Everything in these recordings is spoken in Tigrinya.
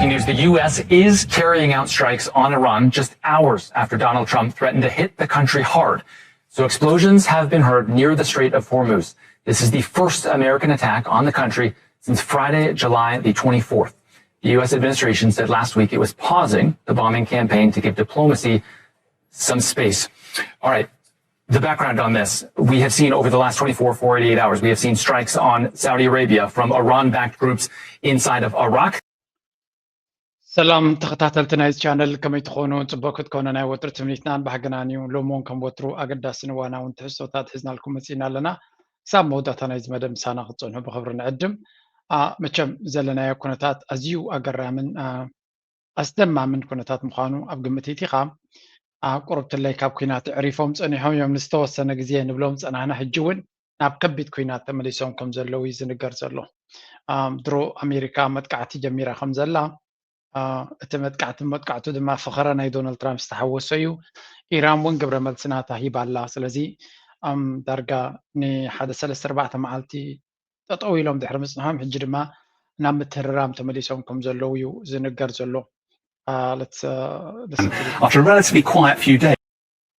News: the U S is carrying out strikes on Iran just hours after Donald Trump threatened to hit the country hard. So explosions have been heard near the Strait of Hormuz. This is the first American attack on the country since Friday, July the twenty-fourth. The U S administration said last week it was pausing the bombing campaign to give diplomacy some space. All right. The background on this: we have seen over the last twenty-four, forty-eight hours, we have seen strikes on Saudi Arabia from Iran backed groups inside of Iraq. ሰላም ተኸታተልቲ ናይዚ ቻነል፣ ከመይ ትኾኑ? ጽቡቕ ክትኮኑ ናይ ወትሩ ትምኒትናን ባህግናን እዩ። ሎሚ እውን ከም ወትሩ ኣገዳስን እዋናውን ትሕዝቶታት ሒዝናልኩም መጺእና ኣለና። ክሳብ መወዳእታ ናይዚ መደብ ምሳና ክትጸንሑ ብኽብሪ ንዕድም። አ፣ መቸም ዘለናዮ ኩነታት ኣዝዩ ኣገራምን፣ አ፣ ኣስደማምን ኩነታት ምዃኑ ኣብ ግምት ይእቲኻ። አ፣ ቁሩብትለይ ካብ ኲናት ዕሪፎም ጸኒሖም እዮም፣ ንዝተወሰነ ግዜ ንብሎም ጸናሕና፣ ሕጂ እውን ናብ ከቢድ ኲናት ተመሊሶም ከም ዘለዉ እዩ ዝንገር ዘሎ። ኣም፣ ድሮ ኣሜሪካ መጥቃዕቲ ጀሚራ ከም ዘላ፣ አ፣ እቲ መጥቃዕቲ መጥቃዕቱ ድማ ፈኸራ ናይ ዶናልድ ትራምፕ ዝተሓወሶ እዩ። ኢራን እውን ግብረ መልሲ ናታ ሂባ ኣላ። ስለዚ ኣም፣ ዳርጋ ንሓደ ሰለስተ ኣርባዕተ መዓልቲ ጠጠው ኢሎም ድሕሪ ምጽንሖም፣ ሕጂ ድማ ናብ ምትህርራም ተመሊሶም ከም ዘለዉ እዩ ዝንገር ዘሎ። አ፣ let's, አ፣ listen to this. After a relatively quiet few days,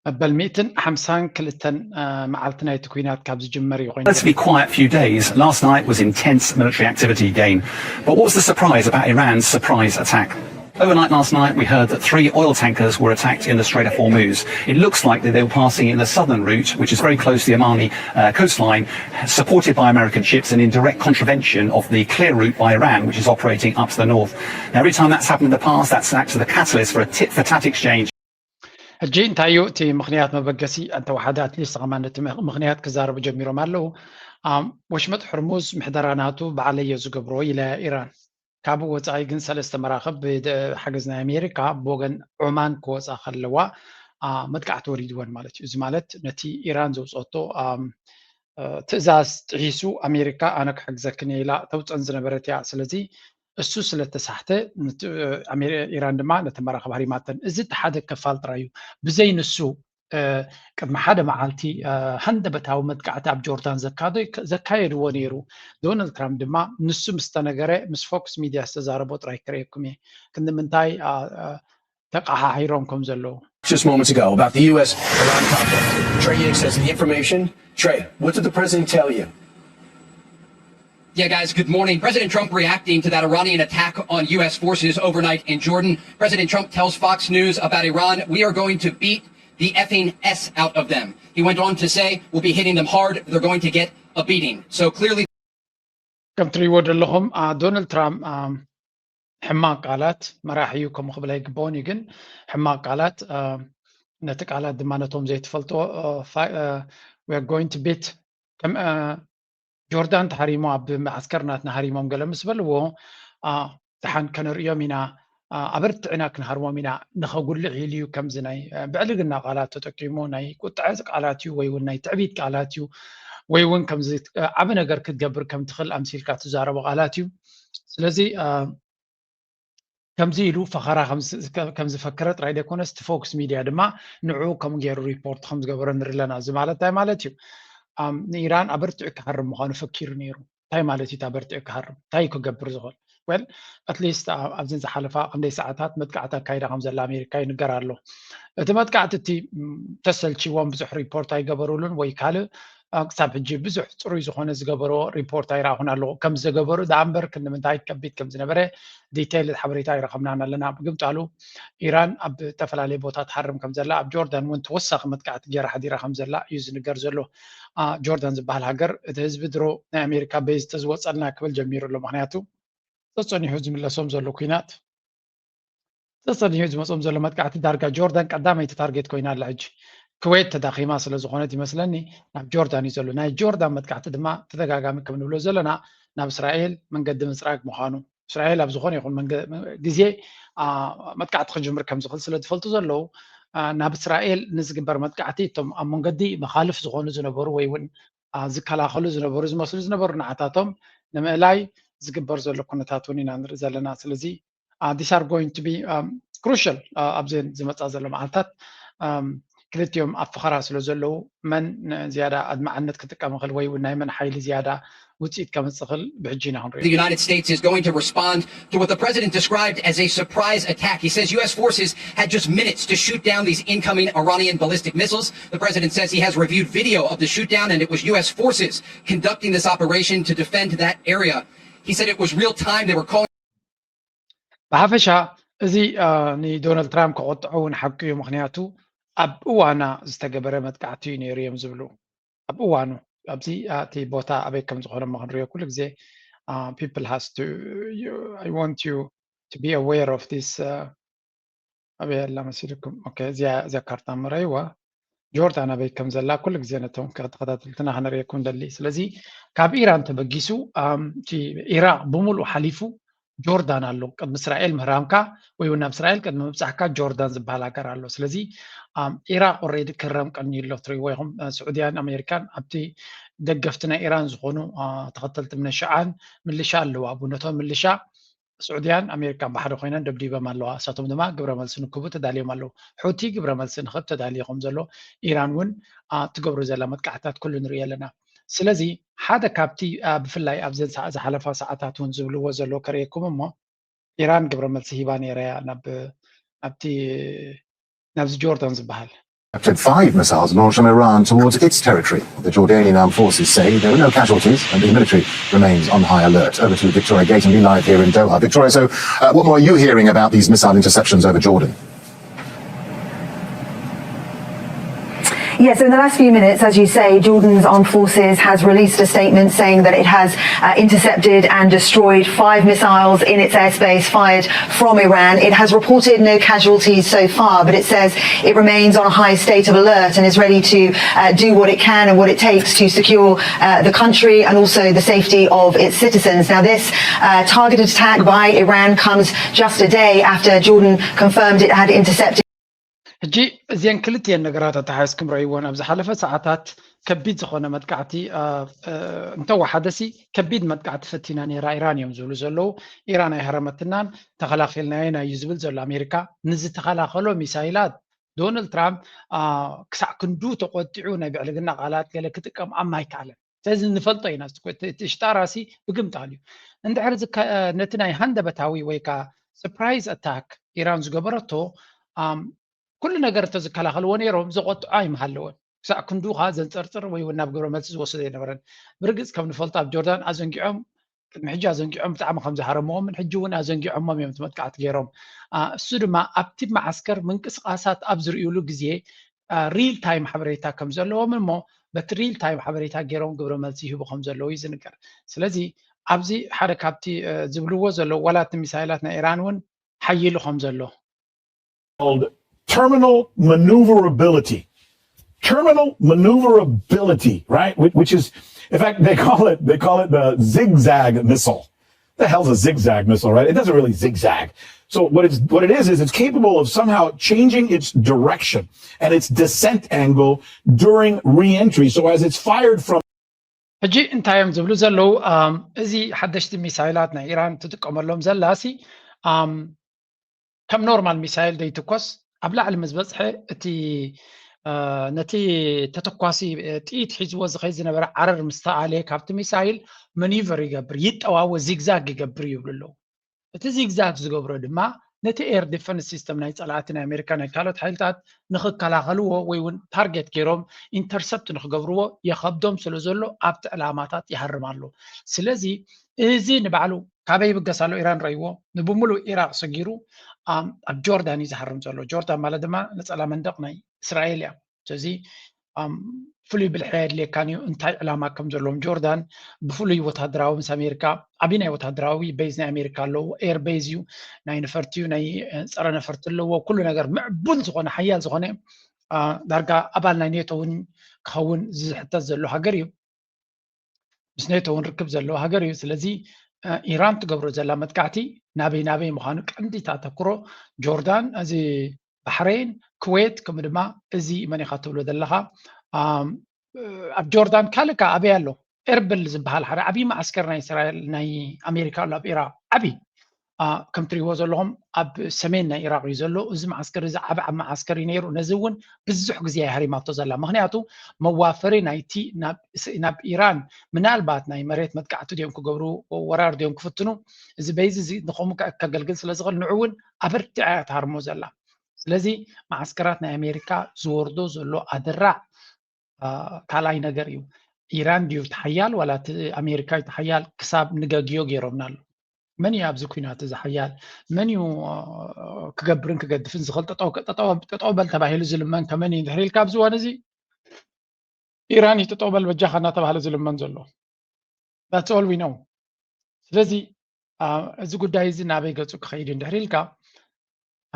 መበል ሚእትን ሓምሳን ክልተን፣ አ፣ መዓልቲ ናይቲ ኲናት ካብ ዝጅመር እዩ ኮይኑ። relatively quiet few days, last night was intense military activity again. But what's the surprise about Iran's surprise attack? Overnight last night, we heard that three oil tankers were attacked in the Strait of Hormuz. It looks like that they were passing in the southern route, which is very close to the Yemeni uh, coastline, supported by American ships and in direct contravention of the clear route by Iran, which is operating up to the north. Now, every time that's happened in the past, that's acted as a catalyst for a tit for tat exchange. ሕጂ እንታይ እዩ እቲ ምኽንያት መበገሲ? እንተወሓደ ኣትሊስት ከማን ነቲ ምኽ- ምኽንያት ክዛረቡ ጀሚሮም ኣለዉ። ኣም፣ ወሽመጥ ሕርሙዝ ምሕደራ ናቱ ባዕለዮ ዝገብሮ ኢለ ኢራን። ካብኡ ወፃኢ ግን ሰለስተ መራኽብ ብሓገዝ ናይ ኣሜሪካ ብወገን ዑማን ክወፃ ከለዋ፣ አ፣ መጥቃዕቲ ወሪድወን ማለት እዩ። እዚ ማለት ነቲ ኢራን ዘውፀቶ፣ ኣም፣ እ፣ ትእዛዝ ጥሒሱ ኣሜሪካ ኣነ ክሕግዘክን እየ ኢላ ተውፀን ዝነበረት እያ። ስለዚ እሱ ስለተሳሕተ ንቲ- ኣሜሪ- ኢራን ድማ ነቲ መራኽብ ሃሪማተን። እዚ እቲ ሓደ ክፋል ጥራይ እዩ። ብዘይ ንሱ፣ እ፣ ቅድሚ ሓደ መዓልቲ፣ እ፣ ሃንደበታዊ መጥቃዕቲ ኣብ ጆርዳን ዘካዶ- ዘካየድዎ ነይሩ። ዶናልድ ትራምፕ ድማ ንሱ ምስ ተነገረ፣ ምስ ፎክስ ሚድያ ዝተዛረቦ ጥራይ ክርእየኩም እየ። ክንዲ ምንታይ፣ አ፣ አ፣ ተቃሓሒሮም ከም ዘለዉ። Just moments ago about the U S Iran conflict. Trey Ying says the information. Trey, what did the president tell you? Yeah, guys, good morning. President Trump reacting to that Iranian attack on U S forces overnight in Jordan. President Trump tells Fox News about Iran, "We are going to beat the effing S out of them." He went on to say, "We'll be hitting them hard. They're going to get a beating." So clearly, ከም ትሪእዎ ዘለኹም፣ አ፣ ዶናልድ ትራምፕ፣ አ፣ ሕማቅ ቃላት መራሒ እዩ ከምኡ ክብል ኣይግባኦን እዩ፣ ግን ሕማቅ ቃላት፣ አ፣ ነቲ ቃላት ድማ ነቶም ዘይትፈልጥዎ፣ አ፣ ፋ- አ፣ "We are going to beat" ከም፣ አ፣ ጆርዳን ተሃሪሞ ኣብ መዓስከር ናትና ሃሪሞም ገለ ምስ በልዎ፣ አ፣ ደሓን ከነርእዮም ኢና፣ አ፣ ኣበርቲዕና ክንሃርሞም ኢና፣ ንኸጉልዕ ኢሉ እዩ ከምዚ ናይ፣ አ፣ ብዕልግና ቃላት ተጠቂሙ፣ ናይ ቁጥዐ ቃላት እዩ ወይ እውን ናይ ትዕቢት ቃላት እዩ ወይ እውን ከምዚ፣ አ፣ ዓቢ ነገር ክትገብር ከም ትኽእል ኣምሲልካ ትዛረቦ ቃላት እዩ። ስለዚ፣ አ፣ ከምዚ ኢሉ ፈኸራ ከም ዝ- ከ- ከም ዝፈከረ ጥራይ ዘይኮነስ፣ እቲ ፎክስ ሚድያ ድማ ንዕኡ ከምኡ ገይሩ ሪፖርት ከም ዝገበሮ ንርኢ ኣለና። እዚ ማለት እንታይ ማለት እዩ? ኣም፣ ንኢራን ኣበርቲዑ ክሃርም ምዃኑ ፈኪሩ ነይሩ። እንታይ ማለት እዩ? ኣበርቲዑ ክሃርም እንታይ እዩ ክገብር ዝኽእል? ወል ኣትሊስት ኣብዚ ዝሓለፋ ክንደይ ሰዓታት መጥቃዕቲ ኣካይዳ ከም ዘላ ኣሜሪካ ይንገር ኣሎ። እቲ መጥቃዕቲ እቲ ም፣ ተሰልችዎም ብዙሕ ሪፖርት ኣይገበሩሉን ወይ ካልእ፣ አ፣ ክሳብ ሕጂ ብዙሕ ፅሩይ ዝኾነ ዝገበርዎ ሪፖርት ኣይረኣኹን ኣለኹ። ከም ዝገበሩ ደኣ እምበር ክንዲ ምንታይ ከቢድ ከም ዝነበረ ዲቴይል ሓበሬታ ኣይረኸብናን ኣለና። ብግምጣሉ ኢራን ኣብ ዝተፈላለየ ቦታ ትሃርም ከም ዘላ፣ ኣብ ጆርዳን እውን ተወሳኺ መጥቃዕቲ ገይራ ሓዲራ ከም ዘላ እዩ ዝንገር ዘሎ። አ፣ ጆርዳን ዝበሃል ሃገር እቲ ህዝቢ ድሮ ናይ ኣሜሪካ ቤዝ ተዝወፀልና ክብል ጀሚሩ ኣሎ። ምክንያቱ ተፀኒሑ ዝምለሶም ዘሎ ኲናት፣ ተፀኒሑ ዝመፆም ዘሎ መጥቃዕቲ ዳርጋ ጆርዳን ቀዳመይቲ ታርጌት ኮይና ኣላ። ሕጂ ክዌት ተዳኺማ ስለ ዝኾነት ይመስለኒ ናብ ጆርዳን እዩ ዘሎ። ናይ ጆርዳን መጥቃዕቲ ድማ ተደጋጋሚ ከም ንብሎ ዘለና ናብ እስራኤል መንገዲ ምፅራግ ምዃኑ፣ እስራኤል ኣብ ዝኾነ ይኹን መንገ- ግዜ፣ አ፣ መጥቃዕቲ ክጅምር ከም ዝኽእል ስለ ዝፈልጡ ዘለዉ፣ አ፣ ናብ እስራኤል ንዝግበር መጥቃዕቲ እቶም ኣብ መንገዲ መኻልፍ ዝኾኑ ዝነበሩ ወይ እውን፣ አ፣ ዝከላኸሉ ዝነበሩ ዝመስሉ ዝነበሩ ንዓታቶም ንምእላይ ዝግበር ዘሎ ኩነታት እውን ኢና ንርኢ ዘለና። ስለዚ፣ አ፣ these are going to be, um, crucial፣ አ፣ ኣብዘን ዝመፃ ዘሎ መዓልታት፣ ኣም፣ ክልቲኦም ኣብ ፈኸራ ስለ ዘለዉ መን ን- ዝያዳ ኣድማዕነት ክጥቀም ይኽእል ወይ እውን ናይ መን ሓይሊ ዝያዳ ውፅኢት ከምፅእ ክእል ብሕጂ ኢና ክንሪኦ። The United States is going to respond to what the president described as a surprise attack. He says U S forces had just minutes to shoot down these incoming Iranian ballistic missiles. The president says he has reviewed video of the shoot down, and it was U S forces conducting this operation to defend that area. He said it was real time. They were calling ብሓፈሻ እዚ ንዶናልድ ትራምፕ ከቆጥዖ እውን ሓቂ እዩ። ምክንያቱ ኣብ እዋና ዝተገበረ መጥቃዕቲ እዩ ነይሩ እዮም ዝብሉ። ኣብ እዋኑ ኣብዚ እቲ ቦታ ኣበይ ከም ዝኾነ እሞ ክንሪኦ ኩሉ ግዜ people has to I want you to be aware of this ኣበይ ኣላ መሲልኩም? እዚኣ ካርታ ምረይዋ። ጆርዳን ኣበይ ከም ዘላ ኩሉ ግዜ ነቶም ተኸታተልትና ከነርእየኩም ደሊ። ስለዚ ካብ ኢራን ተበጊሱ ኢራቅ ብምሉእ ሓሊፉ ጆርዳን ኣሎ። ቅድሚ እስራኤል ምህራምካ ወይ እውን ናብ እስራኤል ቅድሚ ምብጻሕካ ጆርዳን ዝበሃል ሃገር ኣሎ። ስለዚ ኢራቅ ኦሬዲ ክረም ቀኒ ኣሎ። ትሪእዎ ኢኹም። ስዑድያን ኣሜሪካን ኣብቲ ደገፍቲ ናይ ኢራን ዝኾኑ ተኸተልቲ እምነት ሽዓን ምልሻ ኣለዋ። ኣብኡ ነቶም ምልሻ ስዑድያን ኣሜሪካን ብሓደ ኮይነን ደብዲበም ኣለዋ። እሳቶም ድማ ግብረ መልሲ ንክቡ ተዳልዮም ኣለዉ። ሑቲ ግብረ መልሲ ንክብ ተዳልዮ ከም ዘሎ ኢራን እውን ትገብሮ ዘላ መጥቃዕታት ኩሉ ንርኢ ኣለና። ስለዚ ሓደ ካብቲ ብፍላይ ኣብዘን ዝሓለፋ ሰዓታት እውን ዝብልዎ ዘለዉ ከርእየኩም እሞ ኢራን ግብረ መልሲ ሂባ ነይራ እያ ናብቲ ናብዚ ጆርዳን ዝበሃል Five missiles launched from Iran towards its territory. The Jordanian armed forces say there were no casualties and the military remains on high alert. Over to Victoria Gaytonby live here in Doha. Victoria, so uh, what more are you hearing about these missile interceptions over Jordan? Yes, so in the last few minutes, as you say, Jordan's armed forces has released a statement saying that it has uh, intercepted and destroyed five missiles in its airspace fired from Iran. It has reported no casualties so far, but it says it remains on a high state of alert and is ready to uh, do what it can and what it takes to secure uh, the country and also the safety of its citizens. Now, this uh, targeted attack by Iran comes just a day after Jordan confirmed it had intercepted. ሕጂ እዚአን ክልቲአን ነገራት ኣተሓሒዝኩም ረእይዎን ኣብ ዝሓለፈ ሰዓታት ከቢድ ዝኾነ መጥቃዕቲ እንተወሓደሲ ከቢድ መጥቃዕቲ ፈቲና ነይራ ኢራን እዮም ዝብሉ ዘለዉ። ኢራን ኣይሃረመትናን፣ ተኸላኺልናየን እዩ ዝብል ዘሎ ኣሜሪካ። ንዝተኸላኸሎ ሚሳይላት ዶናልድ ትራምፕ ክሳዕ ክንዱ ተቆጢዑ ናይ ብዕልግና ቃላት ገለ ክጥቀም ኣማይከኣለን። ስለዚ ንፈልጦ ኢና። ሽጣራሲ ብግምጣል እዩ። እንድሕር ነቲ ናይ ሃንደበታዊ ወይ ከዓ ሰርፕራይዝ ኣታክ ኢራን ዝገበረቶ ኩሉ ነገር እንተዝከላኸልዎ ነይሮም ዘቆጥዖ ኣይምሃለዎን። ክሳዕ ክንዱ ከዓ ዘንፀርፅር ወይ እውን ናብ ግብረ መልሲ ዝወስዶ ኣይነበረን። ብርግፅ ከም ንፈልጦ ኣብ ጆርዳን ኣዘንጊዖም ቅድሚ ሕጂ ኣዘንጊዖም ብጣዕሚ ከም ዝሃረምዎምን ሕጂ እውን ኣዘንጊዖሞም እዮም እቲ መጥቃዕቲ ገይሮም። እሱ ድማ ኣብቲ መዓስከር ምንቅስቃሳት ኣብ ዝርእይሉ ግዜ ሪል ታይም ሓበሬታ ከም ዘለዎም እሞ በቲ ሪል ታይም ሓበሬታ ገይሮም ግብረ መልሲ ይህቡ ከም ዘለዉ እዩ ዝንገር። ስለዚ ኣብዚ ሓደ ካብቲ ዝብልዎ ዘለዉ ዋላ እቲ ሚሳይላት ናይ ኢራን እውን ሓይሉ ከም ዘሎ called terminal maneuverability. Terminal maneuverability, right? Which is, in fact, they call it they call it the zigzag missile. The hell's a zigzag missile, right? It doesn't really zigzag. So what it's what it is is it's capable of somehow changing its direction and its descent angle during re-entry. So as it's fired from ሕጂ እንታይ እዮም ዝብሉ ዘለዉ? እዚ ሓደሽቲ ሚሳይላት ናይ ኢራን ትጥቀመሎም ዘላሲ ከም ኖርማል ሚሳይል ዘይትኮስ ኣብ ላዕሊ ምስ በፅሐ እቲ ነቲ ተተኳሲ ጥይት ሒዝዎ ዝኸይ ዝነበረ ዓረር ምስ ተኣለየ ካብቲ ሚሳይል መኒቨር ይገብር፣ ይጠዋወ፣ ዚግዛግ ይገብር ይብሉ ኣለዉ። እቲ ዚግዛግ ዝገብሮ ድማ ነቲ ኤር ዲፈንስ ሲስተም ናይ ፀላእቲ ናይ ኣሜሪካ ናይ ካልኦት ሓይልታት ንክከላኸልዎ ወይ እውን ታርጌት ገይሮም ኢንተርሰፕት ንክገብርዎ የኸብዶም ስለ ዘሎ ኣብቲ ዕላማታት ይሃርም ኣሎ። ስለዚ እዚ ንባዕሉ ካበይ ይብገስ ኣሎ? ኢራን ረእይዎ ንብምሉእ ኢራቅ ሰጊሩ ኣብ ጆርዳን እዩ ዝሃርም ዘሎ። ጆርዳን ማለት ድማ ነፀላ መንደቅ ናይ እስራኤል እያ። ስለዚ ፍሉይ ብልሒ ኣየድልየካን እዩ። እንታይ ዕላማ ከም ዘለዎም ጆርዳን ብፍሉይ ወታደራዊ ምስ ኣሜሪካ ዓብዪ ናይ ወታደራዊ ቤዝ ናይ ኣሜሪካ ኣለዎ። ኤር ቤዝ እዩ፣ ናይ ነፈርቲ እዩ፣ ናይ ፀረ ነፈርቲ ኣለዎ። ኩሉ ነገር ምዕቡል ዝኾነ ሓያል ዝኾነ ዳርጋ ኣባል ናይ ኔቶ እውን ክኸውን ዝሕተት ዘሎ ሃገር እዩ። ምስ ኔቶ እውን ርክብ ዘለዎ ሃገር እዩ። ስለዚ ኢራን ትገብሮ ዘላ መጥቃዕቲ ናበይ ናበይ ምዃኑ ቀንዲ ተተኩሮ ጆርዳን፣ እዚ ባሕሬን፣ ኩዌት ከምኡ ድማ እዚ መን ኢኻ ትብሎ ዘለኻ ኣብ ጆርዳን ካልእ ከዓ ኣበይ ኣሎ? ኤርብል ዝበሃል ሓደ ዓብዪ መዓስከር ናይ እስራኤል ናይ ኣሜሪካ ኣሎ ኣብ ኢራቅ ዓብዪ ከም ትሪእዎ ዘለኹም ኣብ ሰሜን ናይ ኢራቅ እዩ ዘሎ። እዚ መዓስከር እዚ ዓብ ዓብ መዓስከር እዩ ነይሩ። ነዚ እውን ብዙሕ ግዜ የህሪማቶ ዘላ፣ ምክንያቱ መዋፈሪ ናይቲ ናብ ኢራን ምናልባት ናይ መሬት መጥቃዕቲ ድዮም ክገብሩ፣ ወራር ድዮም ክፍትኑ፣ እዚ በይዚ እዚ ንኸምኡ ከገልግል ስለ ዝኽእል ንዑ እውን ኣበርቲዓ እያ ትሃርሞ ዘላ። ስለዚ መዓስከራት ናይ ኣሜሪካ ዝወርዶ ዘሎ ኣደራዕ ካልኣይ ነገር እዩ። ኢራን ድዩ ተሓያል ዋላ ኣሜሪካ እዩ ተሓያል ክሳብ ንገግዮ ገይሮምና ኣሎ። መን እዩ ኣብዚ ኩናት እዚ ሓያል? መን እዩ ክገብርን ክገድፍን ዝኽእል? ጠጠው በል ተባሂሉ ዝልመን ከመን እዩ? ድሕሪ ኢልካ ኣብዚ እዋን እዚ ኢራን እዩ ጠጠው በል በጃኻ እናተባህለ ዝልመን ዘሎ። That's all we know። ስለዚ እዚ ጉዳይ እዚ ናበይ ገፁ ክኸይድ እንድሕር ኢልካ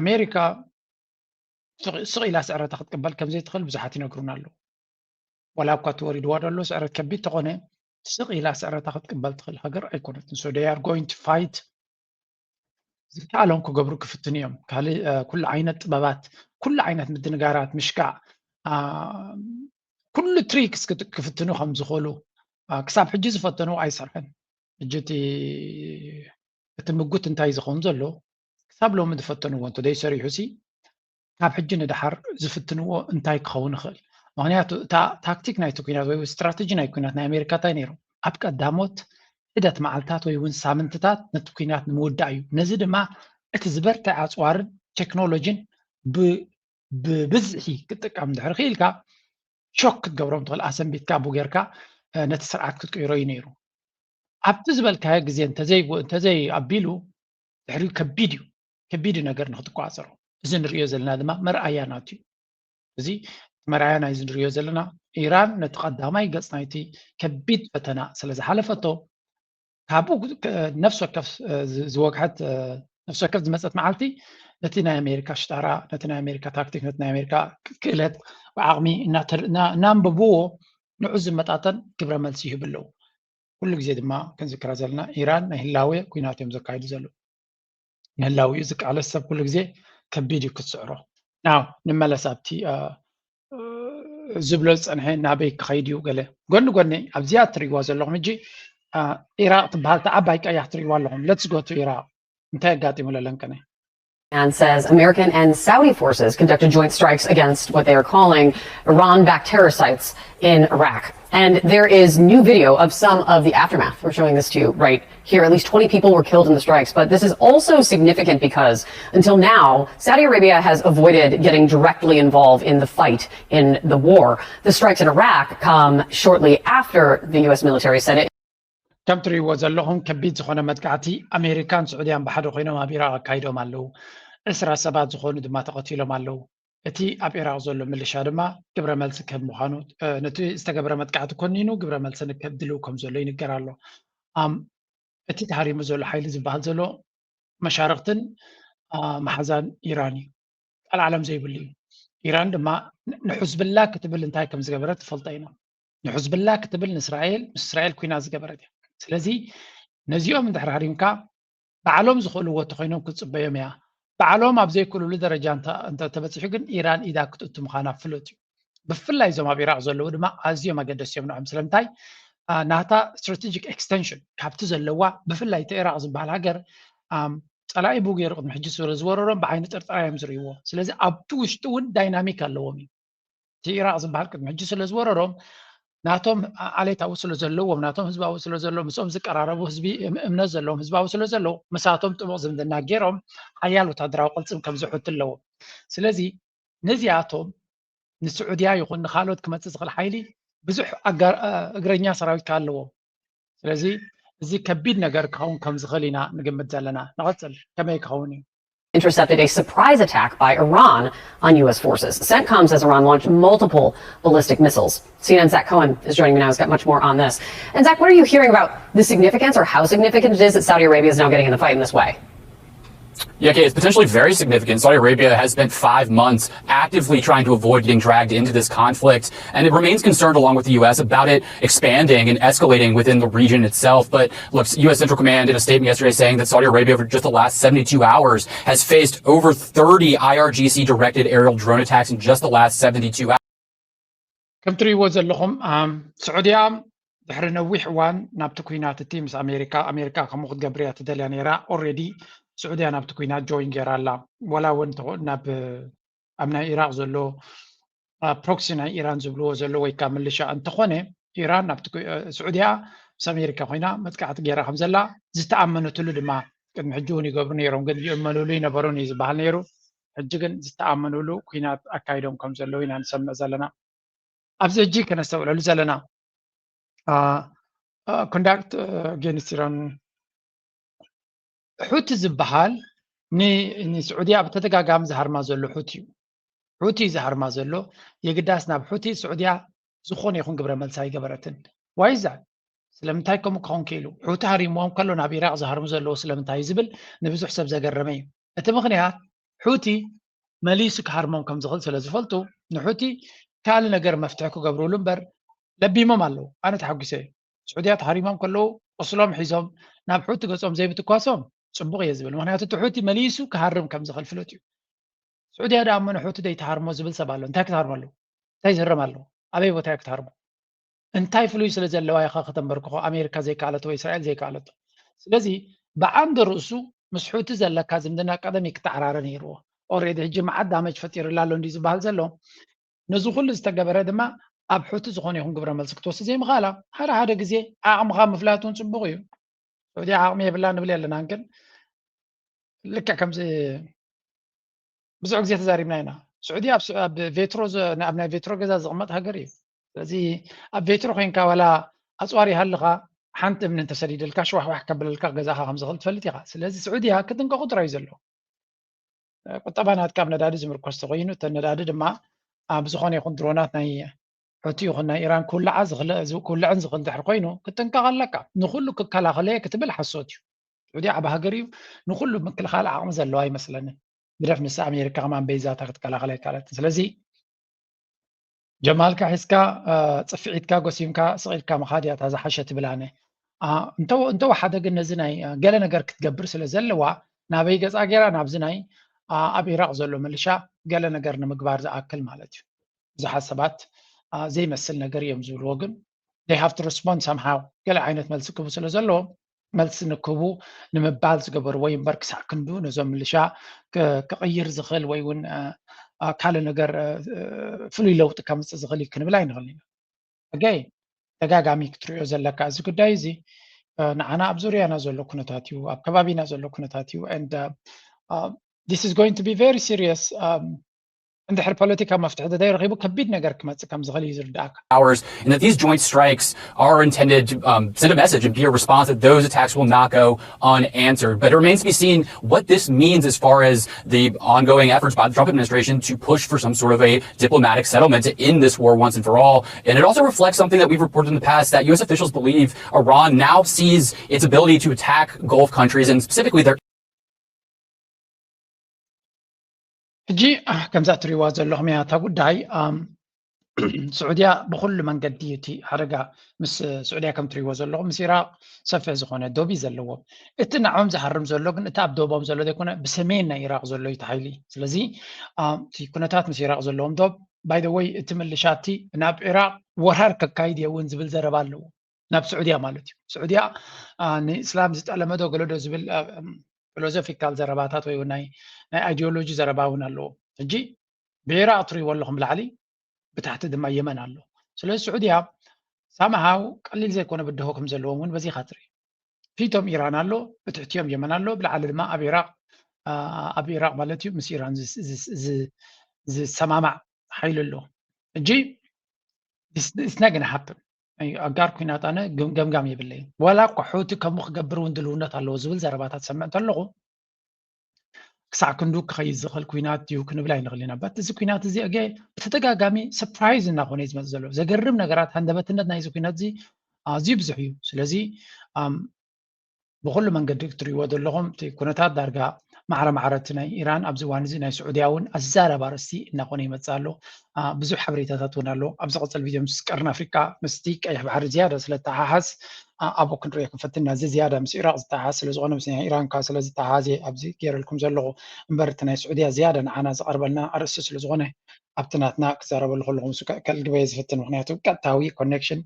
ኣሜሪካ ስቕ ኢላ ስዕረታ ክትቅበል ከምዘይትኽእል ብዙሓት ይነግሩና ኣለዉ። ዋላ እኳ ተወሪድዋ ደሎ ስዕረት ከቢድ ተኾነ ስቕ ኢላ ስዕረታ ክትቅበል ትኽእል ሃገር ኣይኮነትን። So they are going to fight። ዝከኣሎም ክገብሩ ክፍትኑ እዮም። ካልእ ኩሉ ዓይነት ጥበባት፣ ኩሉ ዓይነት ምድንጋራት፣ ምሽካዕ፣ ኩሉ ትሪክስ ክፍትኑ ከም ዝኽእሉ ክሳብ ሕጂ ዝፈተኑ ኣይሰርሐን። ሕጂ እቲ ምጉት እንታይ ዝኸውን ዘሎ ክሳብ ሎሚ ዝፈተንዎ እንተዘይሰሪሑ ሲ ካብ ሕጂ ንድሓር ዝፍትንዎ እንታይ ክኸውን ይኽእል? ምክንያቱ እታ ታክቲክ ናይቲ ኩናት ወይ ስትራተጂ ናይ ኩናት ናይ ኣሜሪካ እንታይ ነይሩ? ኣብ ቀዳሞት ሒደት መዓልታት ወይ እውን ሳምንትታት ነቲ ኩናት ንምውዳእ እዩ። ነዚ ድማ እቲ ዝበርትዐ ኣፅዋርን ቴክኖሎጂን ብብዝሒ ክትጥቀም እንድሕር ክኢልካ ሾክ ክትገብሮም ትኽእል፣ ኣሰንቢትካ ቡ ጌርካ ነቲ ስርዓት ክትቅይሮ እዩ ነይሩ። ኣብቲ ዝበልካዮ ግዜ እንተዘይ ኣቢሉ ድሕሪኡ ከቢድ እዩ፣ ከቢድ እዩ ነገር ንክትቆፃፀሮ። እዚ ንሪኦ ዘለና ድማ መርኣያ ናቱ እዩ። እዚ መርኣያ ናይዚ ንሪኦ ዘለና ኢራን ነቲ ቀዳማይ ገፅ ናይቲ ከቢድ ፈተና ስለ ዝሓለፈቶ ካብኡ ነፍሲ ወከፍ ዝወግሐት ነፍሲ ወከፍ ዝመፀት መዓልቲ ነቲ ናይ ኣሜሪካ ሽጣራ፣ ነቲ ናይ ኣሜሪካ ታክቲክ፣ ነቲ ናይ ኣሜሪካ ክእለት ዓቕሚ እናንበብዎ ንዑ ዝመጣጠን ግብረ መልሲ ይህብ ኣለዉ። ኩሉ ግዜ ድማ ክንዝክራ ዘለና ኢራን ናይ ህላዌ ኩናት እዮም ዘካይዱ ዘለዉ። ንህላዊኡ ዝቃለስ ሰብ ኩሉ ግዜ ከቢድ እዩ ክትስዕሮ። ናው ንመለስ ኣብቲ ዝብሎ ዝፀንሐ ናበይ ክኸይድ እዩ ገለ ጎኒ ጎኒ ኣብዚኣ ትሪእዋ ዘለኹም ሕጂ ኢራቅ ትበሃል ዓባይ ቀያሕ ትሪእዋ ኣለኹም። Let's go to ኢራቅ። እንታይ ኣጋጢሙ ለለንቀነ? And says American and Saudi forces conducted joint strikes against what they are calling Iran-backed terror sites in Iraq. And there is new video of some of the aftermath. We're showing this to you right here. At least twenty people were killed in the strikes, but this is also significant because until now, Saudi Arabia has avoided getting directly involved in the fight in the war. The strikes in Iraq come shortly after the U S military said it. ከም ትሪእዎ ዘለኹም ከቢድ ዝኾነ መጥቃዕቲ ኣሜሪካን ስዑድያን ብሓደ ኮይኖም ኣብ ኢራቅ ኣካይዶም ኣለዉ። ዕስራ ሰባት ዝኾኑ ድማ ተቐቲሎም ኣለዉ። እቲ ኣብ ኢራቅ ዘሎ ምልሻ ድማ ግብረ መልሲ ክህብ ምዃኑ ነቲ ዝተገበረ መጥቃዕቲ ኮኒኑ ግብረ መልሲ ንክህብ ድልው ከም ዘሎ ይንገር ኣሎ። እቲ ተሃሪሙ ዘሎ ሓይሊ ዝበሃል ዘሎ መሻርክትን መሓዛን ኢራን እዩ። ቀልዓለም ዘይብሉ እዩ። ኢራን ድማ ንሕዝብላ ክትብል እንታይ ከም ዝገበረት ትፈልጦ ኢና። ንሕዝብላ ክትብል ንእስራኤል ምስ እስራኤል ኩናት ዝገበረት እያ። ስለዚ ነዚኦም እንድሕር ሃሪምካ ባዕሎም ዝኽእልዎ እንተኾይኖም ክትፅበዮም እያ። ባዕሎም ኣብ ዘይክእልሉ ደረጃ እንተተበፂሑ ግን ኢራን ኢዳ ክትእቱ ምዃና ፍሉጥ እዩ። ብፍላይ እዞም ኣብ ኢራቅ ዘለዉ ድማ ኣዝዮም ኣገደስቲ እዮም ንዖም። ስለምንታይ ናታ ስትራቴጂክ ኤክስቴንሽን ካብቲ ዘለዋ ብፍላይ እቲ ኢራቅ ዝበሃል ሃገር ፀላኢ ብኡ ገይሩ ቅድሚ ሕጂ ስለ ዝወረሮም ብዓይኒ ጥርጠራ እዮም ዝርእይዎ። ስለዚ ኣብቲ ውሽጢ እውን ዳይናሚክ ኣለዎም እዩ። እቲ ኢራቅ ዝበሃል ቅድሚ ሕጂ ስለ ዝወረሮም ናቶም ዓሌት ኣብኡ ስለ ዘለዎም ናቶም ህዝቢ ኣብኡ ስለ ዘለዎም ምስኦም ዝቀራረቡ ህዝቢ እምነት ዘለዎም ህዝቢ ኣብኡ ስለ ዘለዉ ምሳቶም ጥቡቕ ዝምድና ገይሮም ሓያል ወታደራዊ ቅልፅም ከም ዝሕቱ ኣለዎም። ስለዚ ነዚኣቶም ንስዑድያ ይኹን ንካልኦት ክመፅእ ዝኽእል ሓይሊ ብዙሕ እግረኛ ሰራዊት ከ ኣለዎም። ስለዚ እዚ ከቢድ ነገር ክኸውን ከም ዝኽእል ኢና ንግምት ዘለና። ንቐፅል ከመይ ክኸውን እዩ? Intercepted a surprise attack by Iran on U S forces. CENTCOM says Iran launched multiple ballistic missiles. C N N's Zach Cohen is joining me now. He's got much more on this. And Zach, what are you hearing about the significance or how significant it is that Saudi Arabia is now getting in the fight in this way? Yeah, Kate, it's potentially very significant. Saudi Arabia has spent five months actively trying to avoid getting dragged into this conflict, and it remains concerned, along with the U S, about it expanding and escalating within the region itself. But look, U S Central Command did a statement yesterday saying that Saudi Arabia, over just the last seventy-two hours, has faced over thirty I R G C directed aerial drone attacks in just the last seventy-two hours. ከም ትሪእዎ ዘለኹም ስዑድያ ድሕሪ ነዊሕ እዋን ናብቲ ኩናት እቲ ምስ ኣሜሪካ ኣሜሪካ ከምኡ ክትገብር እያ ትደልያ ነይራ። ኦልሬዲ ስዑድያ ናብቲ ኩናት ጆይን ገይራ ኣላ። ዋላ እውን እንተ- ናብ ኣብ ናይ ኢራቅ ዘሎ ፕሮክሲ ናይ ኢራን ዝብልዎ ዘሎ ወይ ከዓ ምልሻ እንተኾነ፣ ኢራን ናብቲ ኩ- ስዑድያ ምስ ኣሜሪካ ኮይና መጥቃዕቲ ገይራ ከም ዘላ ዝተኣመነትሉ ድማ ቅድሚ ሕጂ እውን ይገብሩ ነይሮም፣ ግን ይእመኑሉ ይነበሩን እዩ ዝበሃል ነይሩ። ሕጂ ግን ዝተኣመኑሉ ኩናት ኣካይዶም ከም ዘለዉ ኢና ንሰምዕ ዘለና። ኣብዚ ሕጂ ከነስተውዕለሉ ዘለና ኮንዳክት ጌንስት ኢራን፣ ሑቲ ዝበሃል ን- ንስዑድያ ብተደጋጋሚ ዝሃርማ ዘሎ ሑቲ እዩ። ሑቲ እዩ ዝሃርማ ዘሎ። የግዳስ ናብ ሑቲ ስዑድያ ዝኾነ ይኹን ግብረ መልሲ ኣይገበረትን። ዋይዛ ስለምንታይ ከምኡ ክኸውን ክኢሉ? ሑቲ ሃሪምዎም ከሎ ናብ ኢራቅ ዝሃርሙ ዘለዉ ስለምንታይ እዩ ዝብል ንብዙሕ ሰብ ዘገረመ እዩ። እቲ ምኽንያት ሑቲ መሊሱ ክሃርሞም ከም ዝኽእል ስለ ዝፈልጡ ንሑቲ ካልእ ነገር መፍትሒ ክገብሩሉ እምበር ለቢሞም ኣለዉ። ኣነ ተሓጒሰ እየ። ስዑድያ ተሃሪሞም ከለዉ ቁስሎም ሒዞም ናብ ሑቲ ገጾም ዘይምትኳሶም ጽቡቕ እየ ዝብል። ምኽንያቱ እቲ ሑቲ መሊሱ ክሃርም ከም ዝኽእል ፍሉጥ እዩ። ስዑድያ ደኣ እሞ ንሑቲ ዘይትሃርሞ ዝብል ሰብ ኣሎ። እንታይ ክትሃርሞ ኣለዎ? እንታይ ዝህረም ኣለዎ? ኣበይ ቦታ እያ ክትሃርሞ? እንታይ ፍሉይ ስለ ዘለዋ ኢኻ ከተንበርክኾ ኣሜሪካ ዘይከኣለቶ ወይ እስራኤል ዘይከኣለቶ? ስለዚ ብዓንዲ ርእሱ ምስ ሑቲ ዘለካ ዝምድና ቀደም እዩ ክተዓራረ ነይርዎ። ኦልሬዲ ሕጂ መዓት ዳመጅ ፈጢርላ ኣሎ እንዲ ዝበሃል ዘሎ። ነዚ ኩሉ ዝተገበረ ድማ ኣብ ሑቲ ዝኾነ ይኹን ግብረ መልሲ ክትወስድ ዘይምኽኣላ ሓደ ሓደ ግዜ ዓቕምኻ ምፍላጥ እውን ፅቡቕ እዩ። ስዑድያ ዓቕሚ የብላ ንብል የለናን፣ ግን ልክዕ ከምዚ ብዙሕ ግዜ ተዛሪብና ኢና። ስዑዲ ኣብ ስ- ኣብ ቬትሮ ዘ- ኣብ ናይ ቬትሮ ገዛ ዝቕመጥ ሃገር እዩ። ስለዚ ኣብ ቬትሮ ኮይንካ ዋላ ኣፅዋር ይሃልኻ ሓንቲ እምኒ እንተሰዲደልካ ሽዋሕዋሕ ከብለልካ ገዛኻ ከም ዝኽእል ትፈልጥ ኢኻ። ስለዚ ስዑድያ ክጥንቀቑ ጥራይ እዩ ዘለዎ። ቁጠባ ናትካ ኣብ ነዳዲ ዝምርኮስ ተኮይኑ እተን ነዳዲ ድማ ኣብ ዝኾነ ይኹን ድሮናት ናይ ሑቲ ይኹን ናይ ኢራን ክውልዓ ዝኽለ- ዝ- ክውልዕን ዝኽእል ድሕር ኮይኑ ክትጥንቀቕ ኣለካ። ንኩሉ ክከላኸለየ ክትብል ሓሶት እዩ። ስዑዲ ዓቢ ሃገር እዩ። ንኩሉ ምክልኻል ዓቕሚ ዘለዋ ኣይመስለንን። ግደፍ ንሳ ኣሜሪካ ከማን በይዛታ ክትከላኸል ኣይከኣለትን። ስለዚ ጀማልካ ሒዝካ ጽፍዒትካ ጎሲምካ ስቕ ኢልካ ምኻድ እያ እታ ዝሓሸ ትብል ኣነ። እንተወሓደ ግን ነዚ ናይ ገለ ነገር ክትገብር ስለ ዘለዋ ናበይ ገጻ ገይራ ናብዚ ናይ ኣብ ኢራቕ ዘሎ ምልሻ ገለ ነገር ንምግባር ዝኣክል ማለት እዩ። ብዙሓት ሰባት ዘይመስል ነገር እዮም ዝብልዎ፣ ግን they have to respond somehow። ገለ ዓይነት መልሲ ክህቡ ስለ ዘለዎም መልሲ ንክህቡ ንምባል ዝገበርዎ እዩ እምበር ክሳዕ ክንዱ ነዞም ምልሻ ክቕይር ዝኽእል ወይ እውን ካልእ ነገር ፍሉይ ለውጢ ከምፅእ ዝኽእል እዩ ክንብል ኣይንኽእል ኢና። ኣገይ ተጋጋሚ ክትሪኦ ዘለካ እዚ ጉዳይ እዚ ንዓና ኣብ ዙርያና ዘሎ ኩነታት እዩ፣ ኣብ ከባቢና ዘሎ ኩነታት እዩ። And this is going to be very serious። እንድሕር ፖለቲካ መፍትሒ ተዘይረኺቡ ከቢድ ነገር ክመፅእ ከም ዝኽእል እዩ ዝርዳእካ። Hours, and that these joint strikes are intended to um, send a message and be a response that those attacks will not go unanswered. But it remains to be seen what this means as far as the ongoing efforts by the Trump administration to push for some sort of a diplomatic settlement to end this war once and for all. And it also reflects something that we've reported in the past, that U S officials believe Iran now sees its ability to attack Gulf countries and specifically their ሕጂ ከምዛ እትሪእዋ ዘለኹም እያ እታ ጉዳይ። ስዑድያ ብኩሉ መንገዲ እቲ ሓደጋ ምስ ስዑድያ ከም ትሪእዎ ዘለኹም ምስ ኢራቅ ሰፊሕ ዝኾነ ዶብ እዩ ዘለዎ። እቲ ንዖም ዝሃርም ዘሎ ግን እቲ ኣብ ዶቦም ዘሎ ዘይኮነ ብሰሜን ናይ ኢራቅ ዘሎ እዩ እቲ ሓይሊ። ስለዚ እቲ ኩነታት ምስ ኢራቅ ዘለዎም ዶብ by the way እቲ ምልሻ እቲ ናብ ኢራቅ ወራር ከካይድ እየ እውን ዝብል ዘረባ ኣለዎ። ናብ ስዑድያ ማለት እዩ። ስዑድያ ንእስላም ዝጠለመዶ ገለዶ ዝብል ፊሎዞፊካል ዘረባታት ወይ ናይ ናይ ኣይዲዮሎጂ ዘረባ እውን ኣለዎ። ሕጂ ብኢራቅ ትሪእዎ ኣለኹም ብላዕሊ ብታሕቲ ድማ የመን ኣሎ። ስለዚ ስዑድያ ሳምሃው ቀሊል ዘይኮነ ብድሆ ከም ዘለዎም እውን በዚኻ ትርኢ። ፊቶም ኢራን ኣሎ፣ ብትሕቲኦም የመን ኣሎ፣ ብላዕሊ ድማ ኣብ ኢራቅ ኣብ ኢራቅ ማለት እዩ ምስ ኢራን ዝሰማማዕ ሓይሊ ኣሎ። ሕጂ it's not gonna happen። ኣጋር ኩናት ኣነ ገምጋም የብለይን። ዋላ እኳ ሑቲ ከምኡ ክገብር እውን ድልውነት ኣለዎ ዝብል ዘረባታት ሰምዕ እንተለኹ ክሳዕ ክንዱ ክኸይድ ዝኽእል ኩናት ድዩ ክንብል ኣይንኽእል ኢና። በት እዚ ኩናት እዚ ኣገ ብተደጋጋሚ ሰፕራይዝ እናኾነ እዩ ዝመፅእ ዘሎ። ዘገርም ነገራት ሃንደበትነት ናይዚ ኩናት እዚ ኣዝዩ ብዙሕ እዩ። ስለዚ ብኩሉ መንገዲ ክትሪእዎ ዘለኹም እቲ ኩነታት ዳርጋ ማዕረ ማዕረ እቲ ናይ ኢራን ኣብዚ እዋን እዚ ናይ ስዑድያ እውን ኣዛራቢ ኣርእስቲ እናኾነ ይመፅእ ኣሎ። ብዙሕ ሓበሬታታት እውን ኣሎ። ኣብ ዝቐፅል ቪድዮ ምስ ቀርኒ ኣፍሪቃ ምስቲ ቀይሕ ባሕሪ ዝያዳ ስለ ዝተሓሓዝ ኣብኡ ክንሪኦ ክንፈትን ኢና። እዚ ዝያዳ ምስ ኢራቅ ዝተሓሓዝ ስለ ዝኾነ ምስ ናይ ኢራን ከዓ ስለ ዝተሓሓዝ እየ ኣብዚ ገይረልኩም ዘለኹ እምበር እቲ ናይ ስዑድያ ዝያዳ ንዓና ዝቐርበልና ኣርእስቲ ስለ ዝኾነ ኣብቲ ናትና ክዛረበሉ ከለኹ ምስ ከልግበየ ዝፍትን ምክንያቱ ቀጥታዊ ኮኔክሽን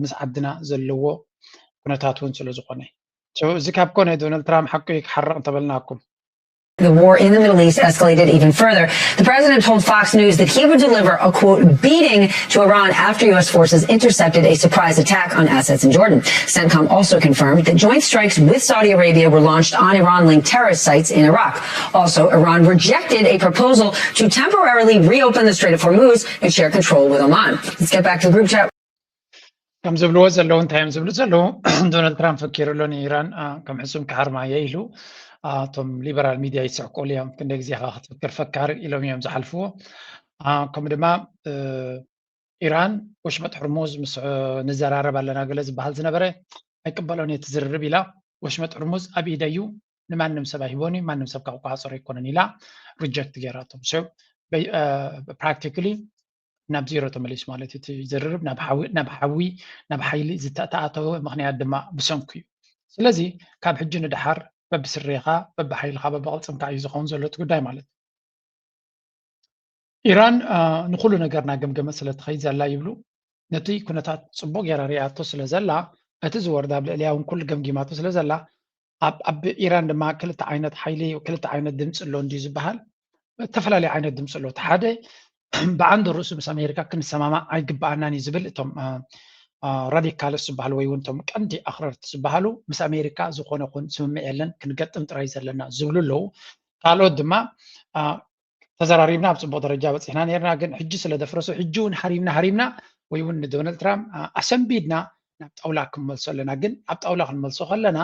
ምስ ዓድና ዘለዎ ኩነታት እውን ስለ ዝኾነ እዚ ካብ ኮነ ዶናልድ ትራምፕ ሓቁ ክሓርቕ እንተበልናኩም። The war in the Middle East escalated even further. The president told Fox News that he would deliver a quote beating to Iran after U S forces intercepted a surprise attack on assets in Jordan. CENTCOM also confirmed that joint strikes with Saudi Arabia were launched on Iran linked terrorist sites in Iraq. Also, Iran rejected a proposal to temporarily reopen the Strait of Hormuz and share control with Oman. Let's get back to the group chat. ከም ዝብልዎ ዘለዉ እንታይ እዮም ዝብሉ ዘለዉ? ዶናልድ ትራምፕ ፈኪሩ ኣሎ ንኢራን ከም ሕሱም ክሃርማ እየ ኢሉ። እቶም ሊበራል ሚድያ ይስሕቁሉ እዮም። ክንደይ ግዜ ኢኻ ክትፍክር ፈካር ኢሎም እዮም ዝሓልፍዎ። ከምኡ ድማ ኢራን ወሽመጥ ሕርሙዝ ምስ ንዘራረብ ኣለና ገለ ዝበሃል ዝነበረ ኣይቅበሎን እየ እቲ ዝርርብ ኢላ። ወሽመጥ ሕርሙዝ ኣብ ኢደይ እዩ፣ ንማንም ሰብ ኣይህቦን እዩ፣ ማንም ሰብ ክቆፃፀሮ ኣይኮነን ኢላ ሪጀክት ገይራቶም። ፕራክቲካሊ ናብ ዜሮ ተመሊሱ ማለት እዩ። እቲ ዝርርብ ናብ ሓዊ ናብ ሓዊ ናብ ሓይሊ ዝተኣተወ ምክንያት ድማ ብሰንኩ እዩ። ስለዚ ካብ ሕጂ ንደሓር በብስሬኻ በብሓይልኻ በብቕልፅምካ እዩ ዝኸውን ዘሎ እቲ ጉዳይ ማለት እዩ። ኢራን ንኩሉ ነገር እናገምገመት ስለ ትኸይድ ዘላ ይብሉ። ነቲ ኩነታት ፅቡቕ ገይራ ሪኣቶ ስለ ዘላ እቲ ዝወርድ ኣብ ልዕሊያ እውን ኩሉ ገምጊማቶ ስለ ዘላ ኣብ ኢራን ድማ ክልተ ዓይነት ሓይሊ ክልተ ዓይነት ድምፂ ኣሎ እንድዩ ዝበሃል። ዝተፈላለየ ዓይነት ድምፂ ኣሎ። እቲ ሓደ ብዓንዲ ርእሱ ምስ ኣሜሪካ ክንሰማማዕ ኣይግበኣናን እዩ ዝብል እቶም ራዲካልስ ዝበሃሉ ወይ እውን እቶም ቀንዲ ኣኽረርቲ ዝበሃሉ ምስ ኣሜሪካ ዝኾነ ኹን ስምምዕ የለን ክንገጥም ጥራይ ዘለና ዝብሉ ኣለዉ። ካልኦት ድማ ተዘራሪብና ኣብ ፅቡቕ ደረጃ በፂሕና ነርና፣ ግን ሕጂ ስለ ደፍረሱ ሕጂ እውን ሃሪምና ሃሪምና ወይ እውን ንዶናልድ ትራምፕ ኣሰንቢድና ናብ ጣውላ ክንመልሶ ኣለና። ግን ኣብ ጣውላ ክንመልሶ ከለና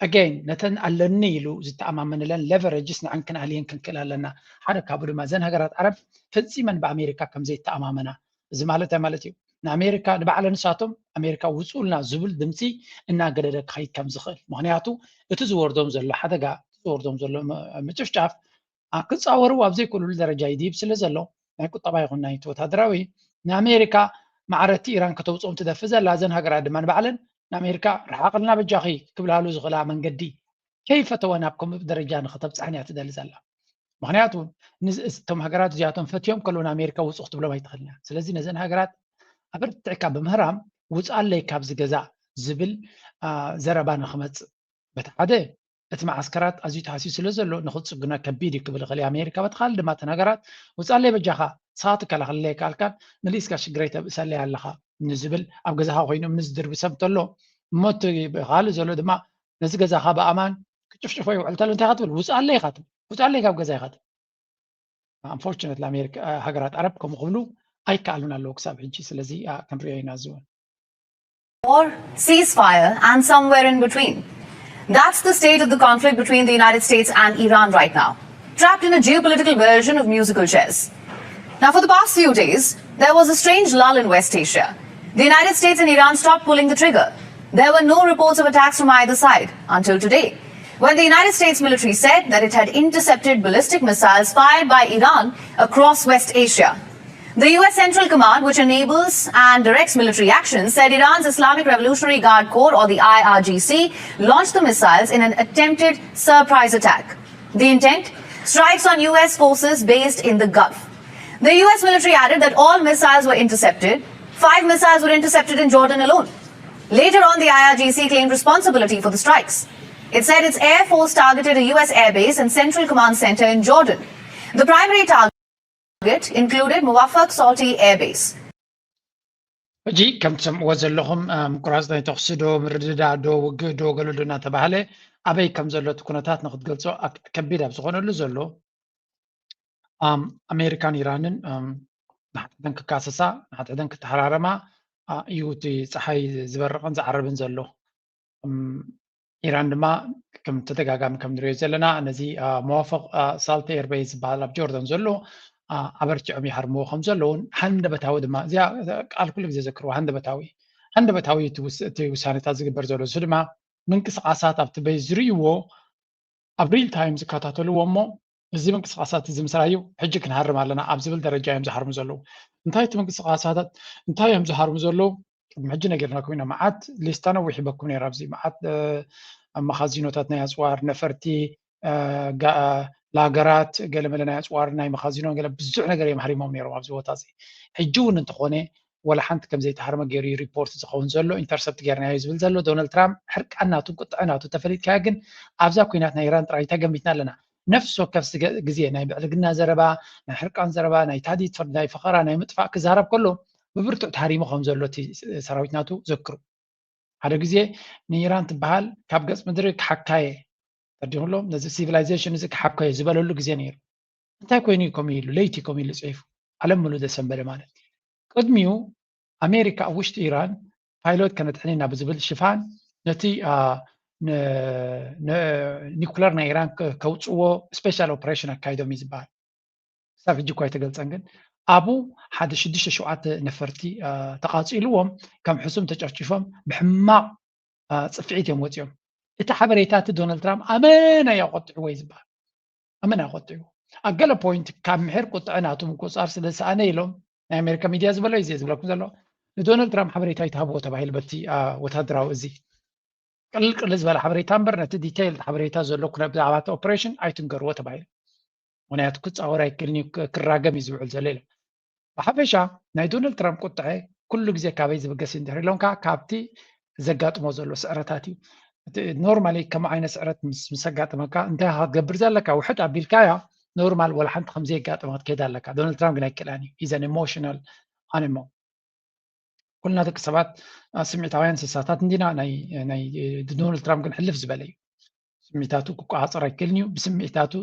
ኣገይን ነተን ኣለኒ ኢሉ ዝተኣማመነለን ሌቨረጅስ ንዐን ክንኣልየን ክንክእል ኣለና። ሓደ ካብኡ ድማ እዘን ሃገራት ዓረብ ፈፂመን ብኣሜሪካ ከም ዘይተኣማመና። እዚ ማለት እንታይ ማለት እዩ? ንኣሜሪካ ንባዕለ ንሳቶም ኣሜሪካ ውፅኡልና ዝብል ድምፂ እናገደደ ክኸይድ ከም ዝኽእል። ምክንያቱ እቲ ዝወርዶም ዘሎ ሓደጋ እቲ ዝወርዶም ዘሎ ምጭፍጫፍ ክፃወሩ ኣብ ዘይክእልሉ ደረጃ ይድይብ ስለ ዘሎ ናይ ቁጠባ ይኹን ናይ ወታደራዊ ንኣሜሪካ ማዕረቲ ኢራን ከተውፅኦም ትደፊ ዘላ እዘን ሃገራት ድማ ንባዕለን ንኣሜሪካ ርሓቕልና በጃኺ ክብላሉ ዝኽእላ መንገዲ ከይፈተወ ናብ ከምኡ ደረጃ ንክተብፅሐን እያ ትደሊ ዘላ። ምክንያቱ እቶም ሃገራት እዚኣቶም ፈትዮም ከለዉ ንኣሜሪካ ውፁ ክትብሎም ኣይትኽእልና። ስለዚ ነዘን ሃገራት ኣበርቲዕካ ብምህራም ውፅኣለይ ካብዚ ገዛ ዝብል ዘረባ ንክመፅእ በቲ ሓደ እቲ መዓስከራት ኣዝዩ ተሃስዩ ስለ ዘሎ ንክፅግኖ ከቢድ እዩ ክብል ይኽእል እዩ ኣሜሪካ። በቲ ካልእ ድማ እተን ሃገራት ውፃለይ በጃኻ ንስኻ ትከላኸለለይ ኣይከኣልካን መሊስካ ሽግረይ ተብእሰለይ ኣለኻ ንዝብል ኣብ ገዛኻ ኮይኑ እምኒ ዝድርቢ ሰብ እንተሎ እሞ እቲ ካልእ ዘሎ ድማ ነዚ ገዛኻ ብኣማን ክጭፍጭፎ ይውዕል እንተሎ እንታይ ኢኻ ትብል? ውፃለይ ኢኻ ትብል። ውፃለይ ካብ ገዛ ኢኻ ትብል። Unfortunately ኣሜሪካ ሃገራት ዓረብ ከምኡ ክብሉ ኣይከኣሉን ኣለዉ ክሳብ ሕጂ። ስለዚ ክንሪኦ ኢና እዚ እውን። War, ceasefire, and somewhere in between. That's the state of the conflict between the United States and Iran right now, trapped in a geopolitical version of musical chairs. Now, for the past few days, there was a strange lull in West Asia. The United States and Iran stopped pulling the trigger. There were no reports of attacks from either side until today, when the United States military said that it had intercepted ballistic missiles fired by Iran across West Asia. The U S Central Command, which enables and directs military action, said Iran's Islamic Revolutionary Guard Corps, or the I R G C, launched the missiles in an attempted surprise attack. The intent? Strikes on U S forces based in the Gulf. The U S military added that all missiles were intercepted. Five missiles were intercepted in Jordan alone. Later on, the I R G C claimed responsibility for the strikes. It said its air force targeted a U S airbase and central command center in Jordan. The primary target included Muwaffaq Sawti airbase. ሕጂ ከም ትሰምዕዎ ዘለኹም ምቁራፅ ናይ ተኽሲ ዶ ምርድዳእ ዶ ውግእ ዶ ገለ ዶ እናተባህለ ኣበይ ከም ዘሎ እቲ ኩነታት ንክትገልፆ ከቢድ ኣብ ዝኾነሉ ዘሎ ኣሜሪካን ኢራንን ንሓድሕደን ክካሰሳ ንሓድሕደን ክተሓራረማ እዩ እቲ ፀሓይ ዝበርቕን ዝዓርብን ዘሎ። ኢራን ድማ ከም ተደጋጋሚ ከም ንሪኦ ዘለና ነዚ መዋፈቕ ሳልተ ኤርበይ ዝበሃል ኣብ ጆርዳን ዘሎ ኣበርቲዖም ይሃርምዎ ከም ዘለውን ሃንደበታዊ ድማ እዚኣ ቃል ኩሉ ግዜ ዘክርዎ ሃንደበታዊ ሃንደበታዊ እቲ ውሳኔታት ዝግበር ዘሎ እሱ ድማ ምንቅስቃሳት ኣብቲ በይ ዝርእይዎ ኣብ ሪል ታይም ዝከታተልዎ እሞ እዚ ምንቅስቃሳት እዚ ምስራዩ ሕጂ ክንሃርም ኣለና ኣብ ዝብል ደረጃ እዮም ዝሃርሙ ዘለዉ። እንታይ እቲ ምንቅስቃሳታት እንታይ እዮም ዝሃርሙ ዘለዉ? ቅድሚ ሕጂ ነጊርናኩም ኢና። መዓት ሊስታ ነዊሕ ሂበኩም ነይረ ኣብዚ መዓት መኻዚኖታት ናይ ኣፅዋር ነፈርቲ ላገራት ገለመለ ናይ ኣፅዋር ናይ መኻዚኖ ገለ ብዙሕ ነገር እዮም ሃሪሞም ነይሮም ኣብዚ ቦታ እዚ። ሕጂ እውን እንተኾነ ወላ ሓንቲ ከም ዘይተሃርመ ገይሩ እዩ ሪፖርት ዝኸውን ዘሎ። ኢንተርሰፕት ጌርናዮ ዝብል ዘሎ ዶናልድ ትራምፕ ሕርቃን ናቱ ቁጥዐ ናቱ ተፈሊጥካዮ። ግን ኣብዛ ኩናት ናይ ኢራን ጥራይ እንታይ ገሚትና ኣለና? ነፍሲ ወከፍ ግዜ ናይ ብዕልግና ዘረባ፣ ናይ ሕርቃን ዘረባ፣ ናይ ታዲት ናይ ፈኸራ ናይ ምጥፋእ ክዛረብ ከሎ ብብርቱዕ ተሃሪሙ ከም ዘሎ እቲ ሰራዊት ናቱ ዘክሩ። ሓደ ግዜ ንኢራን ትበሃል ካብ ገጽ ምድሪ ክሓካየ ተዲሁሎም ነዚ ሲቪላይዜሽን እዚ ክሓካየ ዝበለሉ ግዜ ነይሩ። እንታይ ኮይኑ እዩ ከምኡ ኢሉ ለይቲ ከምኡ ኢሉ ጽሒፉ ዓለም ምሉ ዘሰንበደ ማለት ቅድሚኡ ኣሜሪካ ኣብ ውሽጢ ኢራን ፓይሎት ከነድሕን ኢና ብዝብል ሽፋን ነቲ ኒኩለር ናይ ኢራን ከውፅዎ ስፔሻል ኦፕሬሽን ኣካይዶም እዩ ዝበሃል። ክሳብ ሕጂ እኳ ኣይተገልፀን ግን ኣብኡ ሓደ ሽዱሽተ ሸውዓተ ነፈርቲ ተቃፂልዎም ከም ሕሱም ተጨፍጭፎም ብሕማቕ ፅፍዒት እዮም ወፂኦም። እቲ ሓበሬታ እቲ ዶናልድ ትራምፕ ኣመና እዩ ኣቆጥዕዎ እዩ ዝበሃል። ኣመና ኣቆጥዕዎ ኣብ ገለ ፖይንት ካብ ምሕር ቁጥዐ ናቱ ምቁፃር ስለ ዝሰኣነ ኢሎም ናይ ኣሜሪካ ሚድያ ዝበሎ እዩ ዝብለኩም ዘሎ። ንዶናልድ ትራምፕ ሓበሬታ ይትሃብዎ ተባሂሉ በቲ ወታደራዊ እዚ ቅልል ቅልል ዝበለ ሓበሬታ እምበር ነቲ ዲቴይል ሓበሬታ ዘለኩ ብዛዕባ እቲ ኦፕሬሽን ኣይትንገርዎ ተባሂሉ። ምክንያቱ ክፃወር ኣይክእልን እዩ ክራገም እዩ ዝውዕል ዘሎ ኢሎም። ብሓፈሻ ናይ ዶናልድ ትራምፕ ቁጥዐ ኩሉ ግዜ ካበይ ዝብገስ እዩ እንድሕር ኢሎም ከዓ ካብቲ ዘጋጥሞ ዘሎ ስዕረታት እዩ። ኖርማሊ ከም ዓይነት ስዕረት ምስ ኣጋጥመካ እንታይ ክትገብር ዘለካ ውሕጥ ኣቢልካያ ኖርማል ወላ ሓንቲ ከምዘየጋጥማ ክትከይድ ኣለካ። ዶናልድ ትራምፕ ግን ኣይክእላን እዩ። ኢዘን ኢሞሽናል ኣኒሞ ኩልና ደቂ ሰባት ስምዒታውያን እንስሳታት እንዲና። ናይ ዶናልድ ትራምፕ ግን ሕልፍ ዝበለ እዩ። ስምዒታቱ ክቆፃፀር ኣይክእልን እዩ። ብስምዒታቱ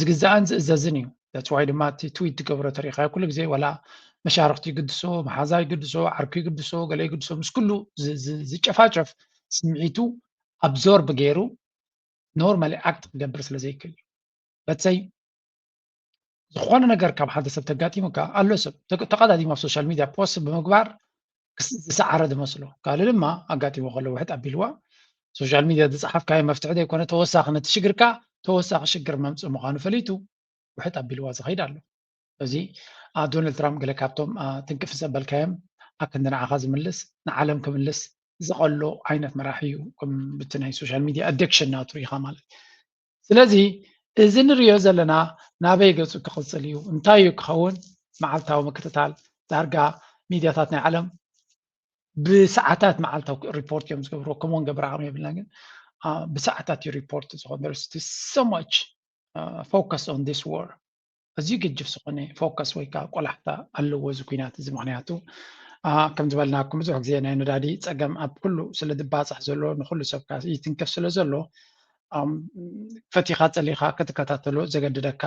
ዝግዛእን ዝእዘዝን እዩ። ዳትስ ዋይ ድማ እቲ ትዊት ትገብሮ ተሪኢኻዮ ኩሉ ግዜ ዋላ መሻርክቱ ይግድሶ፣ መሓዛ ይግድሶ፣ ዓርኩ ይግድሶ፣ ገለ ይግድሶ ምስ ኩሉ ዝጨፋጨፍ ስምዒቱ ኣብዞርብ ገይሩ ኖርማሊ ኣክት ክገብር ስለ ዘይክእል እዩ። በተይ ዝኾነ ነገር ካብ ሓደ ሰብ ተጋጢሙካ ኣሎ ሰብ ተቀዳዲሙ ኣብ ሶሻል ሚድያ ፖስት ብምግባር ዝሰዓረ ዝመስሎ ካልእ ድማ ኣጋጢሞ ከሎ ውሕጥ ኣቢልዋ ሶሻል ሚድያ ዝፀሓፍካዮ መፍትሒ ዘይኮነ ተወሳኺ ነቲ ሽግርካ ተወሳኺ ሽግር መምፅእ ምዃኑ ፈሊጡ ውሕጥ ኣቢልዋ ዝኸይድ ኣሎ። እዚ ዶናልድ ትራምፕ ገለ ካብቶም ትንክፍ ዘበልካዮም ኣክንዲ ንዓኻ ዝምልስ ንዓለም ክምልስ ዝቐሎ ዓይነት መራሒ እዩ ብቲ ናይ ሶሻል ሚድያ ኣዲክሽን ናቱ ሪኢኻ ማለት። ስለዚ እዚ ንሪኦ ዘለና ናበይ ገፁ ክቕፅል እዩ እንታይ እዩ ክኸውን መዓልታዊ ምክትታል ዳርጋ ሚድያታት ናይ ዓለም ብሰዓታት መዓልታዊ ሪፖርት እዮም ዝገብርዎ። ከምኡውን ገብር ዓቕሚ የብልና ግን ብሰዓታት እዩ ሪፖርት ዝኾን so much focus on this war። እዚ ግጅፍ ዝኾነ ፎከስ ወይ ከዓ ቆላሕታ ኣለዎ እዚ ኩናት እዚ። ምክንያቱ ከም ዝበልናኩም ብዙሕ ግዜ ናይ ነዳዲ ፀገም ኣብ ኩሉ ስለ ዝባፃሕ ዘሎ ንኩሉ ሰብ ይትንከፍ ስለ ዘሎ ፈቲኻ ፀሊኻ ክትከታተሎ ዘገድደካ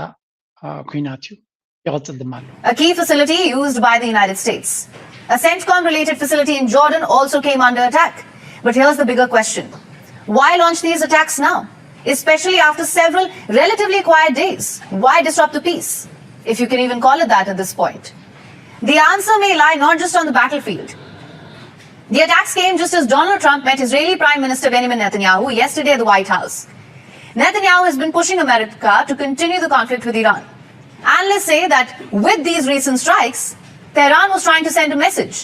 ኩናት እዩ። ይቐፅል ድማ ኣሎ። A key facility used by the United States. A CENTCOM related facility in Jordan also came under attack. But here's the bigger question. Why launch these attacks now? Especially after several relatively quiet days. Why disrupt the peace? If you can even call it that at this point. The answer may lie not just on the battlefield. The attacks came just as Donald Trump met Israeli Prime Minister Benjamin Netanyahu yesterday at the White House. Netanyahu has been pushing America to continue the conflict with Iran. Analysts say that with these recent strikes, Tehran was trying to send a message.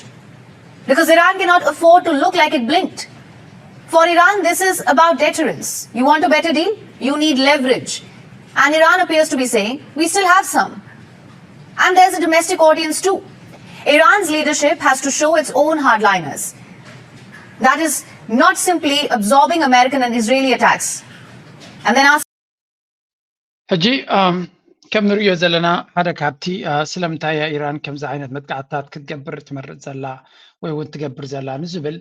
Because Iran cannot afford to look like it blinked. For Iran, this is about deterrence. You want a better deal? You need leverage. And Iran appears to be saying, we still have some. And there's a domestic audience too. Iran's leadership has to show its own hardliners. That is not simply absorbing American and Israeli attacks and then ask. ሕጂ ከም ንሪኦ ዘለና ሓደ ካብቲ ስለምንታይ ኢራን ከምዚ ዓይነት መጥቃዕትታት ክትገብር ትመርፅ ዘላ ወይ እውን ትገብር ዘላ ንዝብል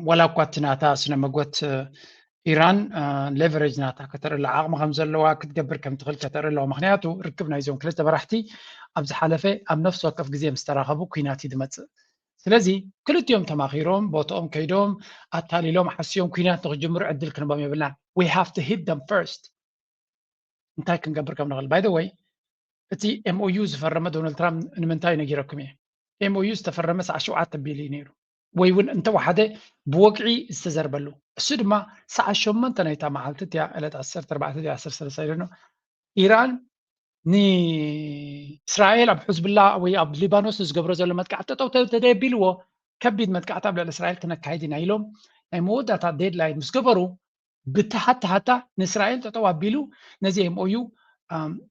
ዋላ እኳ እቲ ናታ ስነ መጎት ኢራን ሌቨሬጅ ናታ ከተርኢ ዓቕሚ ከም ዘለዋ ክትገብር ከም ትኽእል ከተርኢ ኣለዋ። ምክንያቱ ርክብ ናይዞም ክልተ መራሕቲ ኣብ ዝሓለፈ ኣብ ነፍሲ ወከፍ ግዜ ምስ ተራኸቡ ኩናት እዩ ዝመፅእ። ስለዚ ክልቲኦም ተማኺሮም ቦትኦም ከይዶም ኣታሊሎም ሓስዮም ኩናት ንክጅምሩ ዕድል ክንቦም የብልናን። We have to hit them first። እንታይ ክንገብር ከም ንኽእል by the way እቲ M O U ዝፈረመ ዶናልድ ትራምፕ ንምንታይ ነጊረኩም እየ። M O U ዝተፈረመ ሰዓት ሸውዓተ ቢል እዩ ነይሩ ወይ እውን እንተወሓደ ብወግዒ ዝተዘርበሉ እሱ ድማ ሰዓት ሸሞንተ ናይታ መዓልቲ እቲያ ዕለት ዓሰርተ ኣርባዕተ ዓሰርተ ሰለስተ ኢለኖ ኢራን ንእስራኤል ኣብ ሕዝብላ ወይ ኣብ ሊባኖስ ዝገብሮ ዘሎ መጥቃዕቲ ጠጠው ተደቢልዎ ከቢድ መጥቃዕቲ ኣብ ልዕሊ እስራኤል ክነካይድ ኢና ኢሎም ናይ መወዳእታ ዴድላይን ምስ ገበሩ ብተሃታሃታ ንእስራኤል ጠጠው ኣቢሉ ነዚ M O U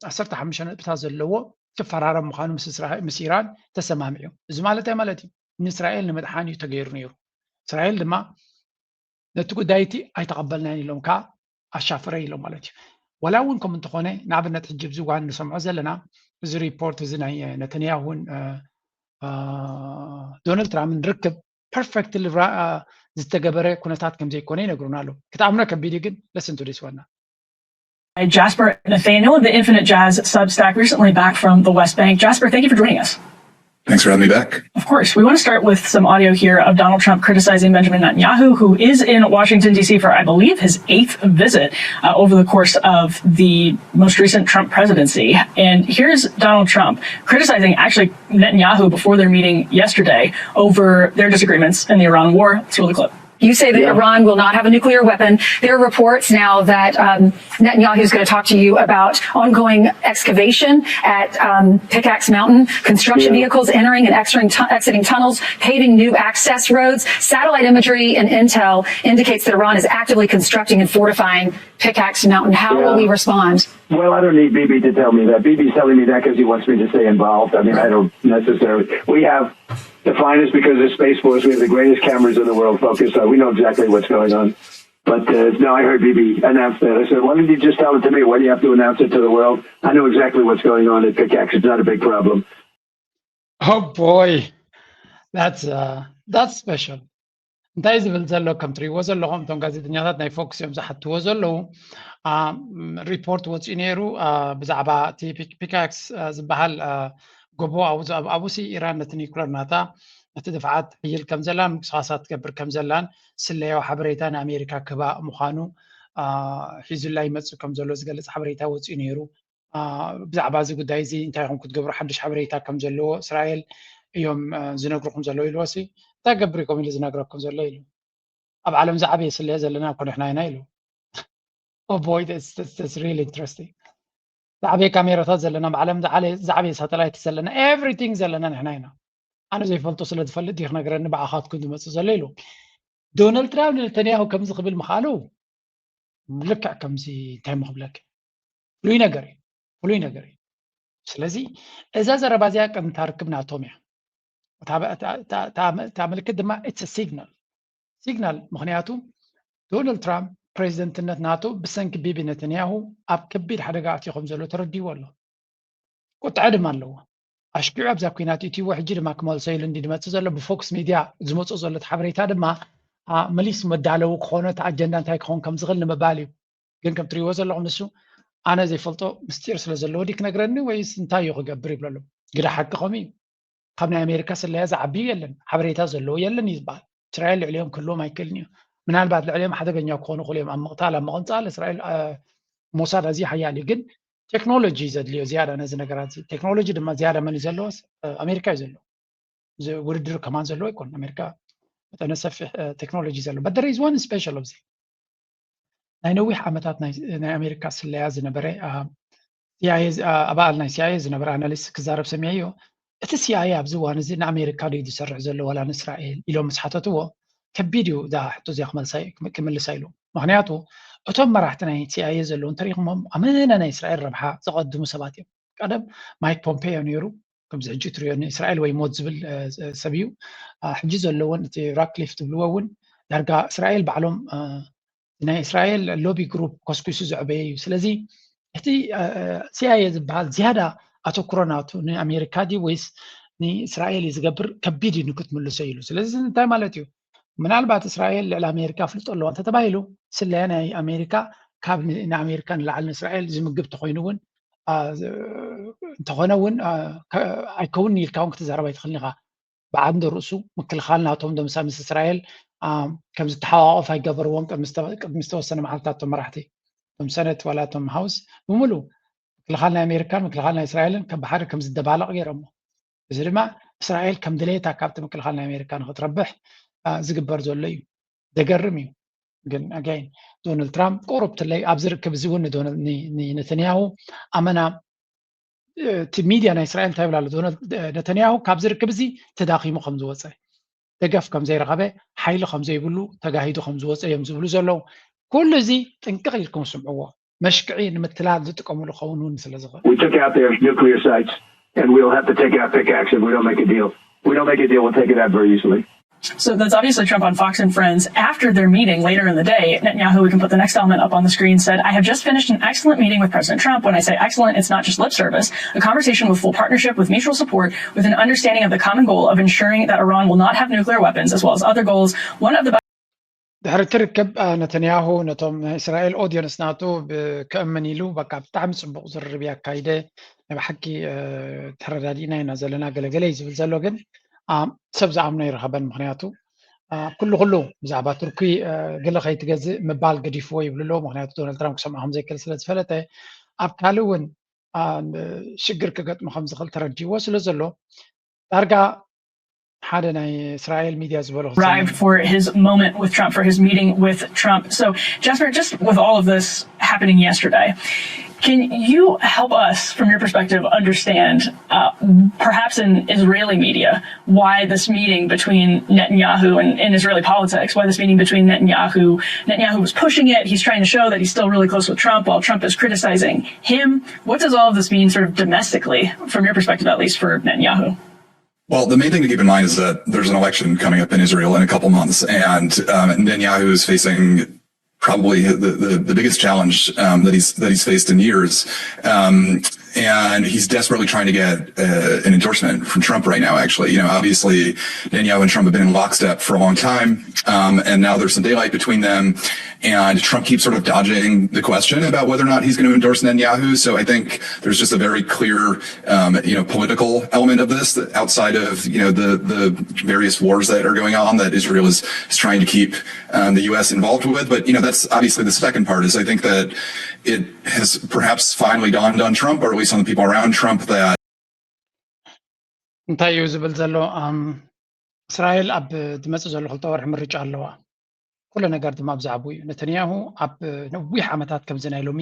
ዓሰርተ ሓሙሽተ ነጥብታት ዘለዎ ክፈራረም ምዃኑ ምስ ኢራን ተሰማሚዑ። እዚ ማለት እንታይ ማለት እዩ? ንእስራኤል ንምድሓን እዩ ተገይሩ ነይሩ። እስራኤል ድማ ነቲ ጉዳይ እቲ ኣይተቐበልናን ኢሎም ከዓ ኣሻፍረ ኢሎም ማለት እዩ። ዋላ እውን ከም እንተኾነ ንኣብነት ሕጂ ኣብዚ እዋን ንሰምዖ ዘለና እዚ ሪፖርት እዚ ናይ ነተንያሁን ዶናልድ ትራምፕን ርክብ ፐርፌክትሊ ዝተገበረ ኩነታት ከም ዘይኮነ ይነግሩና ኣለዉ። ክትኣምኖ ከቢድ እዩ ግን listen to this one. Jasper Nathaniel, the Infinite Jazz Substack, recently back from the West Bank. Jasper, thank you for joining us. Thanks for having me back. Of course. We want to start with some audio here of Donald Trump criticizing Benjamin Netanyahu, who is in Washington, D C for, I believe, his eighth visit uh, over the course of the most recent Trump presidency. And here's Donald Trump criticizing actually Netanyahu before their meeting yesterday over their disagreements in the Iran war. Let's roll the clip. You say that yeah. Iran will not have a nuclear weapon. There are reports now that um, Netanyahu is going to talk to you about ongoing excavation at um, Pickaxe Mountain, construction yeah. vehicles entering and exiting, tu- exiting tunnels, paving new access roads. Satellite imagery and intel indicates that Iran is actively constructing and fortifying Pickaxe Mountain. How yeah. will we respond? Well, I don't need Bibi to tell me that. Bibi's telling me that because he wants me to stay involved. I mean, I don't necessarily. We have the finest because of Space Force. We have the greatest cameras in the world focused on. We know exactly what's going on. But uh, no, I heard Bibi announce that. I said, why didn't you just tell it to me? Why do you have to announce it to the world? I know exactly what's going on at Pickaxe. It's not a big problem. Oh boy, that's uh, that's special. እንታይ ዝብል ዘሎ ከም ትሪእዎ ዘለኹም እቶም ጋዜጠኛታት ናይ ፎክስ እዮም ዝሓትዎ ዘለዉ። ሪፖርት ወፂኡ ነይሩ ብዛዕባ እቲ ፒካክስ ዝበሃል ጎቦ ኣብኡሲ ኢራን ነቲ ኒኩለር ናታ ነቲ ድፍዓት ሕይል ከም ዘላን ምንቅስቃሳት ትገብር ከም ዘላን ስለያዊ ሓበሬታ ንኣሜሪካ ክህባ ምዃኑ ሒዙላ ይመፅእ ከም ዘሎ ዝገልፅ ሓበሬታ ወፂኡ ነይሩ። ብዛዕባ እዚ ጉዳይ እዚ እንታይ ኢኹም ክትገብሩ ሓድሽ ሓበሬታ ከም ዘለዎ እስራኤል እዮም ዝነግርኩም ዘለዉ ኢልዎ ሲ እንታይ ገብር ኢኹም ኢሉ ዝነግረኩም ዘሎ ኢሉ ኣብ ዓለም ዝዓበየ ስለ ዘለና እኮ ንሕና ኢና ኢሉ ኦቦይ really interesting ዝዓበየ ካሜራታት ዘለና ኣብ ዓለም ዝዓበየ ሳተላይት ዘለና everything ዘለና ንሕና ኢና ኣነ ዘይፈልጦ ስለ ዝፈልጥ ዲክ ነገረኒ ብዓኻትኩም ዝመፅእ ዘሎ ኢሉ ዶናልድ ትራምፕ ንነተንያሁ ከምዚ ክብል ምኽኣሉ ልክዕ ከምዚ እንታይ ምክብለክ ፍሉይ ነገር እዩ ፍሉይ ነገር እዩ ስለዚ እዛ ዘረባ እዚኣ ቅድሚ እታ ርክብ ናቶም እያ እታ ምልክት ድማ it's signal signal ምክንያቱ ዶናልድ ትራምፕ ፕሬዚደንትነት ናቶ ብሰንኪ ቢቢ ነተንያሁ ኣብ ከቢድ ሓደጋ ኣትዩ ከም ዘሎ ተረዲዎ ኣሎ ቁጥዐ ድማ ኣለዎ ኣሽኪዑ ኣብዛ ኩናት ኢትዎ ሕጂ ድማ ክመልሶ ኢሉ እንዲ ዝመፅእ ዘሎ ብፎክስ ሚድያ ዝመፅእ ዘሎ ሓበሬታ ድማ መሊስ መዳለዊ ክኾኖ እቲ ኣጀንዳ እንታይ ክኸውን ከም ዝኽእል ንምባል እዩ ግን ከም ትሪእዎ ዘለኹም ንሱ ኣነ ዘይፈልጦ ምስጢር ስለ ዘለዎ ዲ ክነግረኒ ወይስ እንታይ እዩ ክገብር ይብለሉ ግዳ ሓቂ ከምኡ እዩ ካብ ናይ ኣሜሪካ ስለያ ዝዓብዩ የለን ሓበሬታ ዘለዎ የለን እዩ ዝበሃል እስራኤል ልዕሊኦም ክህልዎም ኣይክእልን እዩ ምናልባት ልዕሊኦም ሓደገኛ ክኾኑ ክእሉ እዮም ኣብ ምቕታል ኣብ ምቕንፃል እስራኤል ሞሳድ ኣዝዩ ሓያል እዩ ግን ቴክኖሎጂ ዘድልዮ ዝያዳ ነዚ ነገራት ቴክኖሎጂ ድማ ዝያዳ መን እዩ ዘለዎ ኣሜሪካ እዩ ዘለዎ ውድድር ከማን ዘለዎ ኣይኮን ኣሜሪካ መጠነ ሰፊሕ ቴክኖሎጂ ዘለዎ but there is one special ኣብዚ ናይ ነዊሕ ዓመታት ናይ ኣሜሪካ ስለያ ዝነበረ ኣባል ናይ ሲኣይኤ ዝነበረ ኣናሊስት ክዛረብ ሰሚዐዮ እቲ ሲኣይኤ ኣብዚ እዋን እዚ ንኣሜሪካ ድዩ ዝሰርሕ ዘሎ ዋላ ንእስራኤል ኢሎም ምስ ሓተትዎ ከቢድ እዩ እዛ ሕቶ እዚኣ ክመልሳ ክምልሳ ኢሉ ምክንያቱ እቶም መራሕቲ ናይ ሲኣይኤ ዘለዉ እንተሪኢኹሞም ኣመና ናይ እስራኤል ረብሓ ዘቐድሙ ሰባት እዮም ቀደም ማይክ ፖምፔዮ ነይሩ ከምዚ ሕጂ ትሪኦ ንእስራኤል ወይ ሞት ዝብል ሰብ እዩ ሕጂ ዘለውን እቲ ራክሊፍ ትብልዎ እውን ዳርጋ እስራኤል ባዕሎም ናይ እስራኤል ሎቢ ግሩፕ ኮስኩሱ ዘዕበየ እዩ ስለዚ እቲ ሲኣይኤ ዝበሃል ዝያዳ ኣተኩሮ ናቱ ንኣሜሪካ ድዩ ወይስ ንእስራኤል እዩ ዝገብር ከቢድ እዩ ንክትምልሶ ኢሉ ስለዚ እንታይ ማለት እዩ ምናልባት እስራኤል ልዕሊ ኣሜሪካ ፍልጦ ኣለዋ እንተተባሂሉ ስለያ ናይ ኣሜሪካ ካብ ንኣሜሪካ ንላዕሊ ንእስራኤል ዝምግብ ተኮይኑ እውን እንተኾነ እውን ኣይከውን ኢልካ እውን ክትዛረብ ኣይትኽእልን ኢኻ ብዓንዲ ርእሱ ምክልኻል ናቶም ደምሳ ምስ እስራኤል ከም ዝተሓዋቆፍ ኣይገበርዎም ቅድሚ ዝተወሰነ መዓልታት ቶም መራሕቲ ቶም ሰነት ዋላ ቶም ሃውስ ብምሉ ምክልኻል ናይ ኣሜሪካን ምክልኻል ናይ እስራኤልን ከም ብሓደ ከም ዝደባለቕ ገይሮሞ እዚ ድማ እስራኤል ከም ድሌታ ካብቲ ምክልኻል ናይ ኣሜሪካ ንክትረብሕ ዝግበር ዘሎ እዩ ዘገርም እዩ ግን ኣጋይን ዶናልድ ትራምፕ ቁሩብ ትለይ ኣብዚ ርክብ እዚ እውን ነተንያሁ ኣመና እቲ ሚድያ ናይ እስራኤል እንታይ ይብል ኣሎ ነተንያሁ ካብዚ ርክብ እዚ ተዳኺሙ ከም ዝወፀ ደገፍ ከም ዘይረኸበ ሓይሊ ከም ዘይብሉ ተጋሂዱ ከም ዝወፀ እዮም ዝብሉ ዘለዉ ኩሉ እዚ ጥንቅቕ ኢልኩም ስምዕዎ መሽክዒ ንምትላል ዝጥቀምሉ ኸውን እውን ስለ ዝኽእል We took out their nuclear sites and we'll have to take epic action. We don't make a deal. We don't make a deal. We'll take it out very easily. So that's obviously Trump on Fox and Friends. After their meeting later in the day, Netanyahu, we can put the next element up on the screen, said, I have just finished an excellent meeting with President Trump. When I say excellent, it's not just lip service, a conversation with full partnership, with mutual support, with an understanding of the common goal of ensuring that Iran will not have nuclear weapons, as well as other goals. One of the ድሕሪ እቲ ርክብ ነተንያሁ ነቶም እስራኤል ኦዲየንስ ናቱ ከእምን ኢሉ በቃ ብጣዕሚ ፅቡቕ ዝርርብ ያካይደ ናይ ብሓቂ ተረዳዲእና ኢና ዘለና ገለገለ እዩ ዝብል ዘሎ ግን ሰብ ዝኣምኖ ይረኸበን ምክንያቱ ኩሉ ኩሉ ብዛዕባ ቱርኪ ገለ ከይትገዝእ ምባል ገዲፍዎ ይብሉ ኣለዉ ምክንያቱ ዶናልድ ትራምፕ ክሰምዖ ከምዘይክእል ስለ ዝፈለጠ ኣብ ካልእ እውን ሽግር ክገጥሞ ከምዝኽእል ተረዲእዎ ስለ ዘሎ ዳርጋ ሓደ ናይ እስራኤል ሚድያ ዝበሎ arrived for his moment with Trump, for his meeting with Trump. So, Jasper, just with all of this happening yesterday, can you help us, from your perspective, understand, uh, perhaps in Israeli media, why this meeting between Netanyahu and in Israeli politics, why this meeting between Netanyahu, Netanyahu was pushing it, he's trying to show that he's still really close with Trump while Trump is criticizing him. What does all of this mean, sort of domestically, from your perspective, at least for Netanyahu? Well, the main thing to keep in mind is that there's an election coming up in Israel in a couple months, and um, Netanyahu is facing probably the, the, the biggest challenge um, that he's that he's faced in years. Um, and he's desperately trying to get uh, an endorsement from Trump right now. Actually, you know, obviously Netanyahu and Trump have been in lockstep for a long time, um, and now there's some daylight between them. And Trump keeps sort of dodging the question about whether or not he's going to endorse Netanyahu. So I think there's just a very clear, um, you know, political element of this outside of you know the the various wars that are going on that Israel is is trying to keep um, the U S involved with. But you know, that's obviously the second part. Is I think that it has perhaps finally dawned on Trump, or at least on the people around Trump, that እንታይ እዩ ዝብል ዘሎ እስራኤል ኣብ ዝመፅእ ዘሎ ክልተ ወርሒ ምርጫ ኣለዋ ኩሉ ነገር ድማ ብዛዕቡ እዩ ነተንያሁ ኣብ ነዊሕ ዓመታት ከምዚ ናይ ሎሚ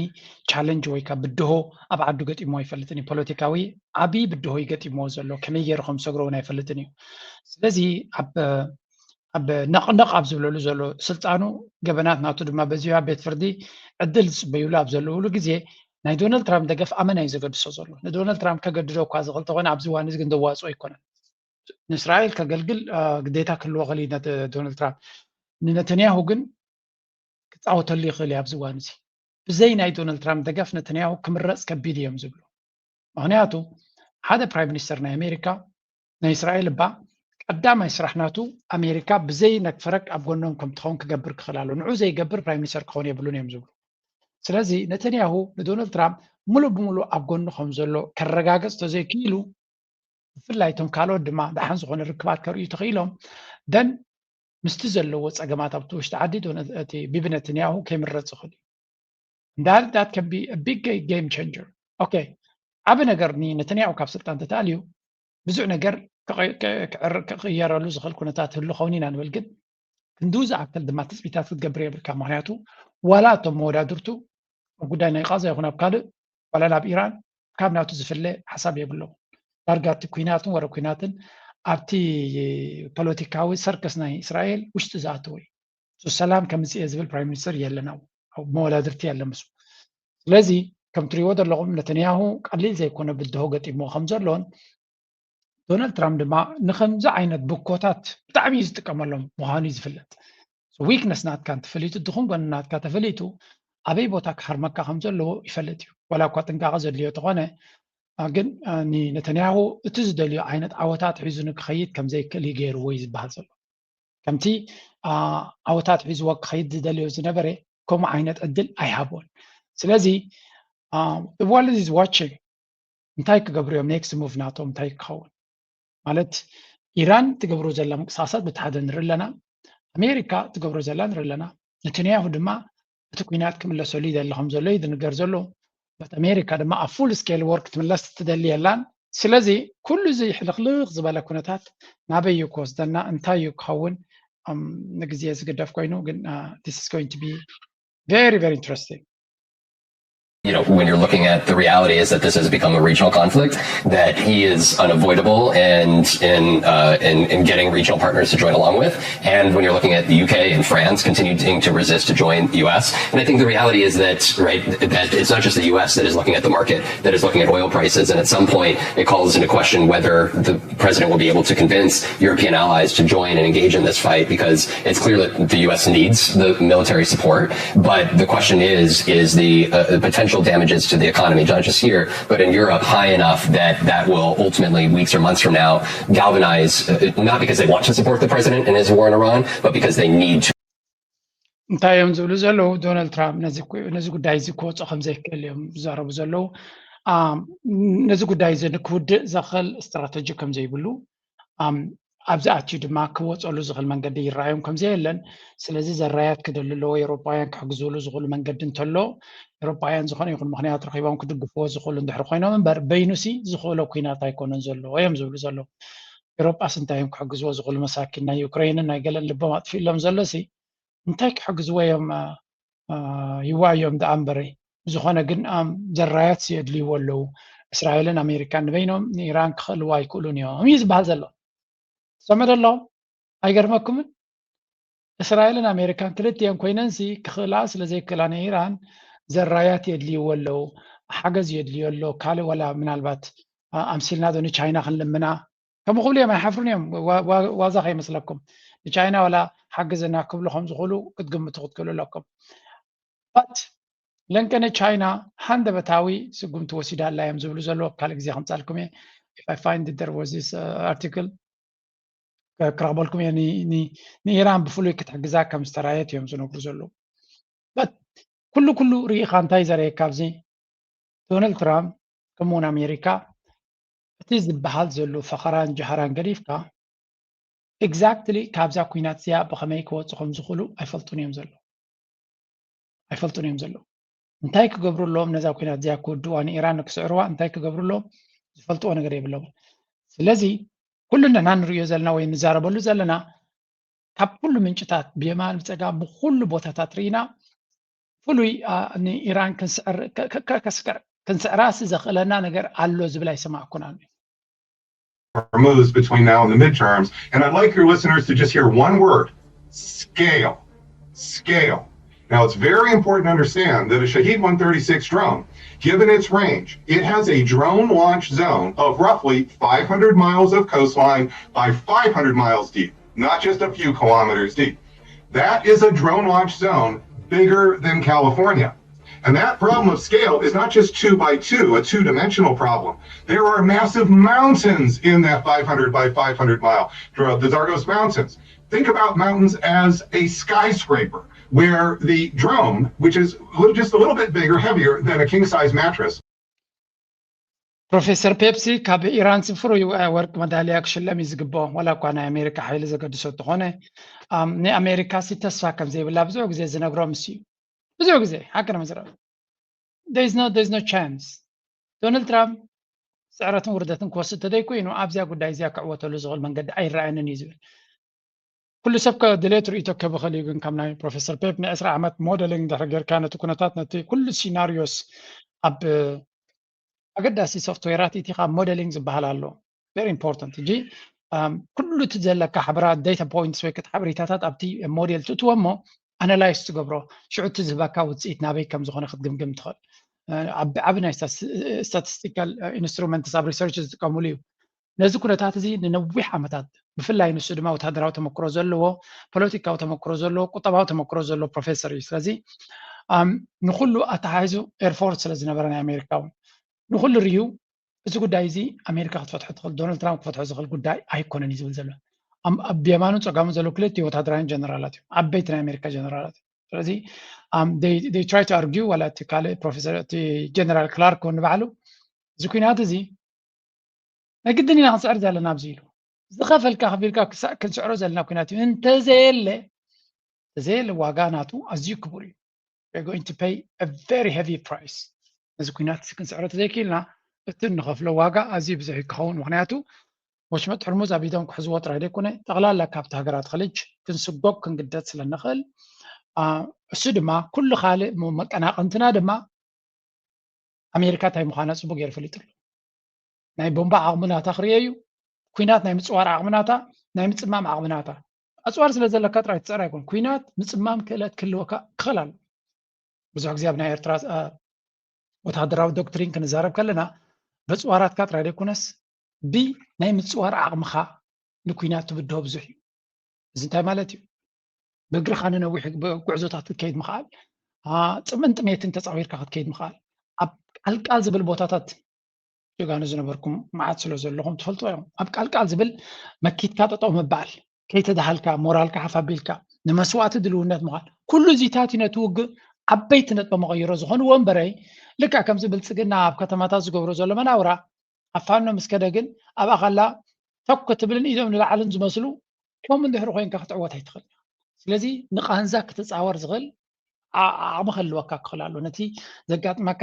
ቻለንጅ ወይ ካብ ብድሆ ኣብ ዓዱ ገጢሞ ኣይፈልጥን እዩ ፖለቲካዊ ዓብዪ ብድሆ ይገጢምዎ ዘሎ ከመይ ገይሩ ከም ሰግረውን ኣይፈልጥን እዩ ስለዚ ኣብ ኣብ ነቕነቕ ኣብ ዝብለሉ ዘሎ ስልጣኑ ገበናት ናቱ ድማ በዚያ ቤት ፍርዲ ዕድል ዝፅበዩሉ ኣብ ዘለውሉ ግዜ ናይ ዶናልድ ትራምፕ ደገፍ ኣመና እዩ ዘገድሶ ዘሎ ንዶናልድ ትራምፕ ከገድዶ እኳ ዝኽእል ተኾነ ኣብዚ ዋን እዚ ግን ዘዋፅኦ ኣይኮነን ንእስራኤል ከገልግል ግዴታ ክህልዎ ክእል ዶናልድ ትራምፕ ንነተንያሁ ግን ክፃወተሉ ይኽእል እዩ ኣብዚ ዋን እዚ ብዘይ ናይ ዶናልድ ትራምፕ ደገፍ ነተንያሁ ክምረፅ ከቢድ እዮም ዝብሉ ምክንያቱ ሓደ ፕራይም ሚኒስተር ናይ ኣሜሪካ ናይ እስራኤል እባ ቀዳማይ ስራሕ ናቱ ኣሜሪካ ብዘይ ነግፈረግ ኣብ ጎኖም ከም ትኸውን ክገብር ክኽእል ኣሎ ንዑ ዘይገብር ፕራይም ሚኒስተር ክኸውን የብሉን እዮም ዝብሉ ስለዚ ነተንያሁ ንዶናልድ ትራምፕ ሙሉእ ብሙሉእ ኣብ ጎኑ ከም ዘሎ ከረጋገፅ ተዘይክኢሉ ብፍላይ እቶም ካልኦት ድማ ደሓን ዝኾነ ርክባት ከርእዩ ተኽኢሎም ደን ምስቲ ዘለዎ ፀገማት ኣብቲ ውሽጢ ዓዲ እቲ ቢቢ ነተንያሁ ከይምረፅ ይኽእል እዩ እንዳል that can be a big game changer okay ዓቢ ነገር ነተንያሁ ካብ ስልጣን ተተኣልዩ ብዙሕ ነገር ክቕየረሉ ዝኽእል ኩነታት ህሉ ኸውን ኢና ንብል ግን ክንድኡ ዝኣክል ድማ ትፅቢታት ክትገብር የብልካ ምክንያቱ ዋላ እቶም መወዳድርቱ ኣብ ጉዳይ ናይ ቃዛ ይኹን ኣብ ካልእ ዋላ ናብ ኢራን ካብ ናቱ ዝፍለ ሓሳብ የብሎም ዳርጋ እቲ ኩናትን ወረ ኩናትን ኣብቲ ፖለቲካዊ ሰርከስ ናይ እስራኤል ውሽጢ ዝኣተወ እዩ ሰላም ከምፅእ ዝብል ፕራይም ሚኒስተር የለን መወዳድርቲ የለን ምስ ስለዚ ከም ትሪእዎ ዘለኹም ነተንያሁ ቀሊል ዘይኮነ ብድሆ ገጢሞ ከም ዘሎን ዶናልድ ትራምፕ ድማ ንከምዚ ዓይነት ብኮታት ብጣዕሚ እዩ ዝጥቀመሎም ምዃኑ እዩ ዝፍለጥ ዊክነስ ናትካ እንተፈሊጡ ድኹም ጎኒ ናትካ ተፈሊጡ ኣበይ ቦታ ክሃርመካ ከም ዘለዎ ይፈልጥ እዩ ዋላ እኳ ጥንቃቐ ዘድልዮ ተኾነ ግን ነተንያሁ እቲ ዝደልዮ ዓይነት ዓወታት ሒዙ ንክኸይድ ከም ዘይክእል እዩ ገይርዎ እዩ ዝበሃል ዘሎ ከምቲ ዓወታት ሒዝዎ ክኸይድ ዝደልዮ ዝነበረ ከምኡ ዓይነት ዕድል ኣይሃቦን ስለዚ the world is watching እንታይ ክገብሩ እዮም next move ናቶም እንታይ ክኸውን ማለት ኢራን ትገብሮ ዘላ ምንቅስቃሳት በቲ ሓደ ንርኢ ኣለና ኣሜሪካ ትገብሮ ዘላ ንርኢ ኣለና ነተንያሁ ድማ እቲ ኩናት ክምለሰሉ ይደሊ ከም ዘሎ እዩ ዝንገር ዘሎ በት ኣሜሪካ ድማ ኣብ full scale war ክትምለስ ትደሊ የላን ስለዚ ኩሉ እዚ ሕልኽልኽ ዝበለ ኩነታት ናበይ እዩ ክወስደና እንታይ እዩ ክኸውን ንግዜ ዝግደፍ ኮይኑ ግን this is going to be very very interesting you know, when you're looking at the reality is that this has become a regional conflict, that he is unavoidable and in, uh, in, in getting regional partners to join along with. And when you're looking at the U K and France continuing to resist to join the U S, and I think the reality is that, right, that it's not just the U S that is looking at the market, that is looking at oil prices, and at some point it calls into question whether the president will be able to convince European allies to join and engage in this fight, because it's clear that the U S needs the military support. But the question is, is the uh, potential damages to the economy, not just here, but in Europe, high enough that that will ultimately, weeks or months from now, galvanize, uh, not because they want to support the president in his war in Iran, but because they need to. እንታይ እዮም ዝብሉ ዘለዉ? ዶናልድ ትራምፕ ነዚ ጉዳይ እዚ ክወፁ ከም ዘይክእል እዮም ዝዛረቡ ዘለዉ። ነዚ ጉዳይ እዚ ንክውድእ ዘኽእል ስትራተጂ ከም ዘይብሉ፣ ኣብዚ ኣትዩ ድማ ክወፀሉ ዝኽእል መንገዲ ይረኣዮም ከም ዘየለን። ስለዚ ዘራያት ክደሊ ኣለዎ። ኤውሮጳውያን ክሕግዝሉ ዝኽእሉ መንገዲ እንተሎ፣ ኤውሮጳውያን ዝኾነ ይኹን ምኽንያት ረኺቦም ክድግፍዎ ዝኽእሉ እንድሕር ኮይኖም እምበር፣ በይኑሲ ዝኽእሎ ኲናት ኣይኮነን ዘሎ እዮም ዝብሉ ዘለዉ። ኤውሮጳስ እንታይ እዮም ክሕግዝዎ ዝኽእሉ? መሳኪን ናይ ዩክሬንን ናይ ገለን ልቦም ኣጥፊእሎም ዘሎ ሲ እንታይ ክሕግዝዎ እዮም? ይዋዮም ደኣ እምበረይ። ብዝኾነ ግን ዘራያት የድልይዎ ኣለዉ። እስራኤልን ኣሜሪካን ንበይኖም ንኢራን ክኽእልዋ ኣይክእሉን እዮም እዩ ዝበሃል ዘሎ። ሰምዕ ዶ ኣለኹም? ኣይገርመኩምን? እስራኤልን ኣሜሪካን ክልቲኤን ኮይነንሲ ክኽእላ ስለ ዘይክእላ ንኢራን ዘራያት የድልይዎ ኣለዉ። ሓገዝ የድልዮ ኣሎ። ካልእ ዋላ ምናልባት ኣምሲልና ዶ ንቻይና ክንልምና ከምኡ ክብሉ እዮም። ኣይሓፍሩን እዮም። ዋዛ ከይመስለኩም ንቻይና ዋላ ሓግዝና ክብሉ ከም ዝኽእሉ ክትግምቱ ክትክእሉ ኣለኩም። ባት ለንቀነ ቻይና ሃንደበታዊ ስጉምቲ ወሲዳ ኣላ እዮም ዝብሉ ዘለዉ። ካልእ ግዜ ከምፃልኩም እየ። If I find that there was this article ክረኽበልኩም እየ። ንኢራን ብፍሉይ ክትሕግዛ ከም ዝተራየት እዮም ዝነግሩ ዘለዉ። በት ኩሉ ኩሉ ርኢኻ እንታይ ዘረየካ ኣብዚ ዶናልድ ትራምፕ ከምኡውን ኣሜሪካ እቲ ዝበሃል ዘሎ ፈኸራን ጀሃራን ገዲፍካ exactly ካብዛ ኩናት እዚኣ ብኸመይ ክወፁ ከም ዝኽእሉ ኣይፈልጡን እዮም ዘለዉ። ኣይፈልጡን እዮም ዘለዉ። እንታይ ክገብሩ ኣለዎም ነዛ ኩናት እዚኣ ክውድዋ፣ ንኢራን ክስዕርዋ እንታይ ክገብሩ ኣለዎም ዝፈልጥዎ ነገር የብሎም። ስለዚ ኩሉ ንሕና ንርእዮ ዘለና ወይ ንዛረበሉ ዘለና ካብ ኩሉ ምንጭታት ብየማን ብፀጋም ብኩሉ ቦታታት ርኢና ፍሉይ ንኢራን ክንስዕራሲ ዘኽእለና ነገር ኣሎ ዝብል ኣይሰማዕኩናን። Moves between now and the midterms. And I'd like your listeners to just hear one word, scale. Scale. Now, it's very important to understand that a Shahed one thirty-six drone, given its range, it has a drone launch zone of roughly five hundred miles of coastline by five hundred miles deep, not just a few kilometers deep. That is a drone launch zone bigger than California. And that problem of scale is not just two by two, a two dimensional problem. There are massive mountains in that five hundred by five hundred mile, the Zagros Mountains. Think about mountains as a skyscraper where the drone, which is just a little bit bigger, heavier than a king size mattress. ፕሮፌሰር ፔፕሲ ካብ ኢራን ፍሩይ ወርቂ መዳልያ ክሽለም እዩ ዝግብኦ። ዋላ እኳ ናይ ኣሜሪካ ሓይሊ ዘገድሶ እንተኾነ፣ ንኣሜሪካ ሲ ተስፋ ከም ዘይብላ ብዙሕ ግዜ ዝነግሮም እሱ እዩ። ብዙሕ ግዜ ሓቂ ንምዝራብ there is no chance። ዶናልድ ትራምፕ ስዕረትን ውርደትን ክወስድ ተዘይኮይኑ ኣብዚኣ ጉዳይ እዚኣ ክዕወተሉ ዝኽእል መንገዲ ኣይረኣየንን እዩ ዝብል። ኩሉ ሰብ ከ ድሌት ርእይቶ ከብኽል እዩ። ግን ከም ናይ ፕሮፌሰር ፔፕ ናይ ዕስራ ዓመት ሞደሊንግ ድሕሪ ጌርካ ነቲ ኩነታት ነቲ ኩሉ ሲናሪዮስ ኣብ ኣገዳሲ ሶፍትዌራት ኢቲኻ ሞደሊንግ ዝበሃል ኣሎ። Very important። ሕጂ ኩሉ እቲ ዘለካ ሓበራት ዳታ ፖይንትስ ወይ ከቲ ሓበሬታታት ኣብቲ ሞዴል ትእትዎ እሞ ኣናላይዝ ትገብሮ፣ ሽዑ እቲ ዝህበካ ውፅኢት ናበይ ከም ዝኾነ ክትግምግም ትኽእል። ዓቢ ናይ ስታቲስቲካል ኢንስትሩመንትስ ኣብ ሪሰርች ዝጥቀሙሉ እዩ። ነዚ ኩነታት እዚ ንነዊሕ ዓመታት ብፍላይ ንሱ ድማ ወታደራዊ ተመክሮ ዘለዎ፣ ፖለቲካዊ ተመክሮ ዘለዎ፣ ቁጠባዊ ተመክሮ ዘለዎ ፕሮፌሰር እዩ። ስለዚ ንኩሉ ኣተሓሒዙ ኤርፎርስ ስለ ዝነበረ ናይ ኣሜሪካ እውን ንኩሉ ርዩ እዚ ጉዳይ እዚ ኣሜሪካ ክትፈትሖ ትኽእል፣ ዶናልድ ትራምፕ ክፈትሖ ዝኽእል ጉዳይ ኣይኮነን እዩ ዝብል ዘሎ። ኣብ የማኑን ፀጋሙን ዘለዉ ክልቲኡ ወታደራውያን ጀነራላት እዮም፣ ዓበይቲ ናይ ኣሜሪካ ጀነራላት እዮም። ስለዚ they try to argue ዋላ እቲ ካልእ ፕሮፌሰር እቲ ጀነራል ክላርክ እውን ንባዕሉ እዚ ኩናት እዚ ናይ ግድን ኢና ክንስዕር ዘለና ኣብዚ ኢሉ ዝኸፈልካ ከፊልካ ክሳዕ ክንስዕሮ ዘለና ኩናት እዩ። እንተዘየለ እንተዘየለ ዋጋ ናቱ ኣዝዩ ክቡር እዩ። We're going to pay a very heavy price። ነዚ ኩናት እዚ ክንስዕሮ ተዘይክኢልና እቲ እንኸፍሎ ዋጋ ኣዝዩ ብዙሕ ክኸውን፣ ምክንያቱ ወሽመጥ ሕርሙዝ ኣብ ኢዶም ክሕዝዎ ጥራይ ዘይኮነ ጠቕላላ ካብቲ ሃገራት ኸሊጅ ክንስጎግ ክንግደድ ስለ ንኽእል እሱ ድማ ኩሉ ካልእ መቀናቕንትና ድማ ኣሜሪካ እንታይ ምዃና ጽቡቅ ገይሩ ፈሊጡ ኣሎ። ናይ ቦምባ ዓቕሚ ናታ ክርእዮ እዩ። ኩናት ናይ ምጽዋር ዓቕሚ ናታ፣ ናይ ምጽማም ዓቕሚ ናታ። ኣጽዋር ስለ ዘለካ ጥራይ ትጽዕር ኣይኮን። ኩናት ምጽማም ክእለት ክህልወካ ክኽእል ኣሎ። ብዙሕ ግዜ ኣብ ናይ ኤርትራ ወታሃደራዊ ዶክትሪን ክንዛረብ ከለና በጽዋራትካ ጥራይ ዘይኮነስ ብናይ ምጽዋር ዓቕምኻ ንኩናት ትብድሆ ብዙሕ እዩ። እዚ እንታይ ማለት እዩ? ብእግርኻ ንነዊሕ ጉዕዞታት ክትከይድ ምኽኣል፣ ጥምን ጥሜትን ተፃዊርካ ክትከይድ ምኽኣል፣ ኣብ ቃልቃል ዝብል ቦታታት ጀጋኑ ዝነበርኩም መዓት ስለ ዘለኹም ትፈልጡ እዮም። ኣብ ቃልቃል ዝብል መኪትካ ጠጠው ምባል፣ ከይተዳሃልካ ሞራልካ ሓፍ ኣቢልካ ንመስዋእቲ ድልውነት ምዃን፣ ኩሉ እዚታት እዩ ነቲ ውግእ ዓበይቲ ነጥበ መቐይሮ ዝኾንዎ እምበረይ፣ ልክዕ ከምዚ ብልፅግና ኣብ ከተማታት ዝገብሮ ዘሎ መናውራ ኣብ ፋኖ ምስ ከደ ግን ኣብ ኣኸላ ተኩ ክትብልን ኢዶም ንላዕልን ዝመስሉ ከምኡ እንድሕሪ ኮይንካ ክትዕወት ኣይትኽእል። ስለዚ ንቃንዛ ክትፃወር ዝኽእል ዓቕሚ ክህልወካ ክኽእል ኣሎ። ነቲ ዘጋጥመካ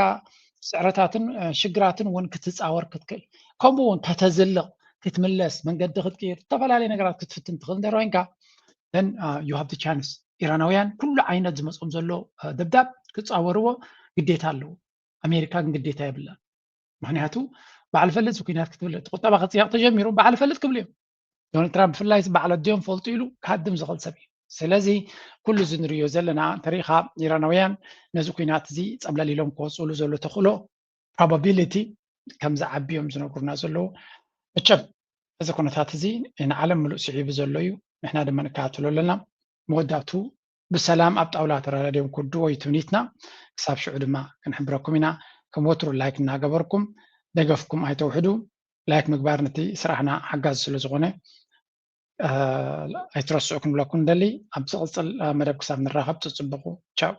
ስዕረታትን ሽግራትን እውን ክትፃወር ክትክእል፣ ከምኡ እውን ከተዝልቕ ክትምለስ መንገዲ ክትቅይር ዝተፈላለዩ ነገራት ክትፍትን ትኽእል እንድሕር ኮይንካ then you have the chance። ኢራናውያን ኩሉ ዓይነት ዝመፅኦም ዘሎ ደብዳብ ክፃወርዎ ግዴታ ኣለዎ። ኣሜሪካ ግን ግዴታ የብላን። ምክንያቱ ባዕል ፈልጥ ኩናት ክትብል እቲ ቁጠባ ክፅያቕ ተጀሚሩ ባዕል ፈልጥ ክብሉ እዮም። ዶናልድ ትራምፕ ብፍላይ በዓል ኣዲኦም ፈልጡ ኢሉ ክሃድም ዝኽእል ሰብ እዩ። ስለዚ ኩሉ እዚ ንሪዮ ዘለና እንተሪኢኻ ኢራናውያን ነዚ ኩናት እዚ ፀብለል ኢሎም ክወፅሉ ዘሎ ተኽእሎ probability ከም ዝዓቢ እዮም ዝነግሩና ዘለዉ። መቸም እዚ ኩነታት እዚ ንዓለም ምሉእ ስዒቡ ዘሎ እዩ። ንሕና ድማ ንከታተሎ ኣለና። መወዳእቱ ብሰላም ኣብ ጣውላ ተራዳድዮም ክውድዎ እዩ ትምኒትና። ክሳብ ሽዑ ድማ ክንሕብረኩም ኢና። ከም ወትሩ ላይክ እናገበርኩም ደገፍኩም ኣይተውሕዱ። ላይክ ምግባር ነቲ ስራሕና ሓጋዚ ስለ ዝኾነ ኣይትረስዑ ክንብለኩም ንደሊ። ኣብ ዝቕፅል መደብ ክሳብ ንራኸብ ፅፅብቑ። ቻው።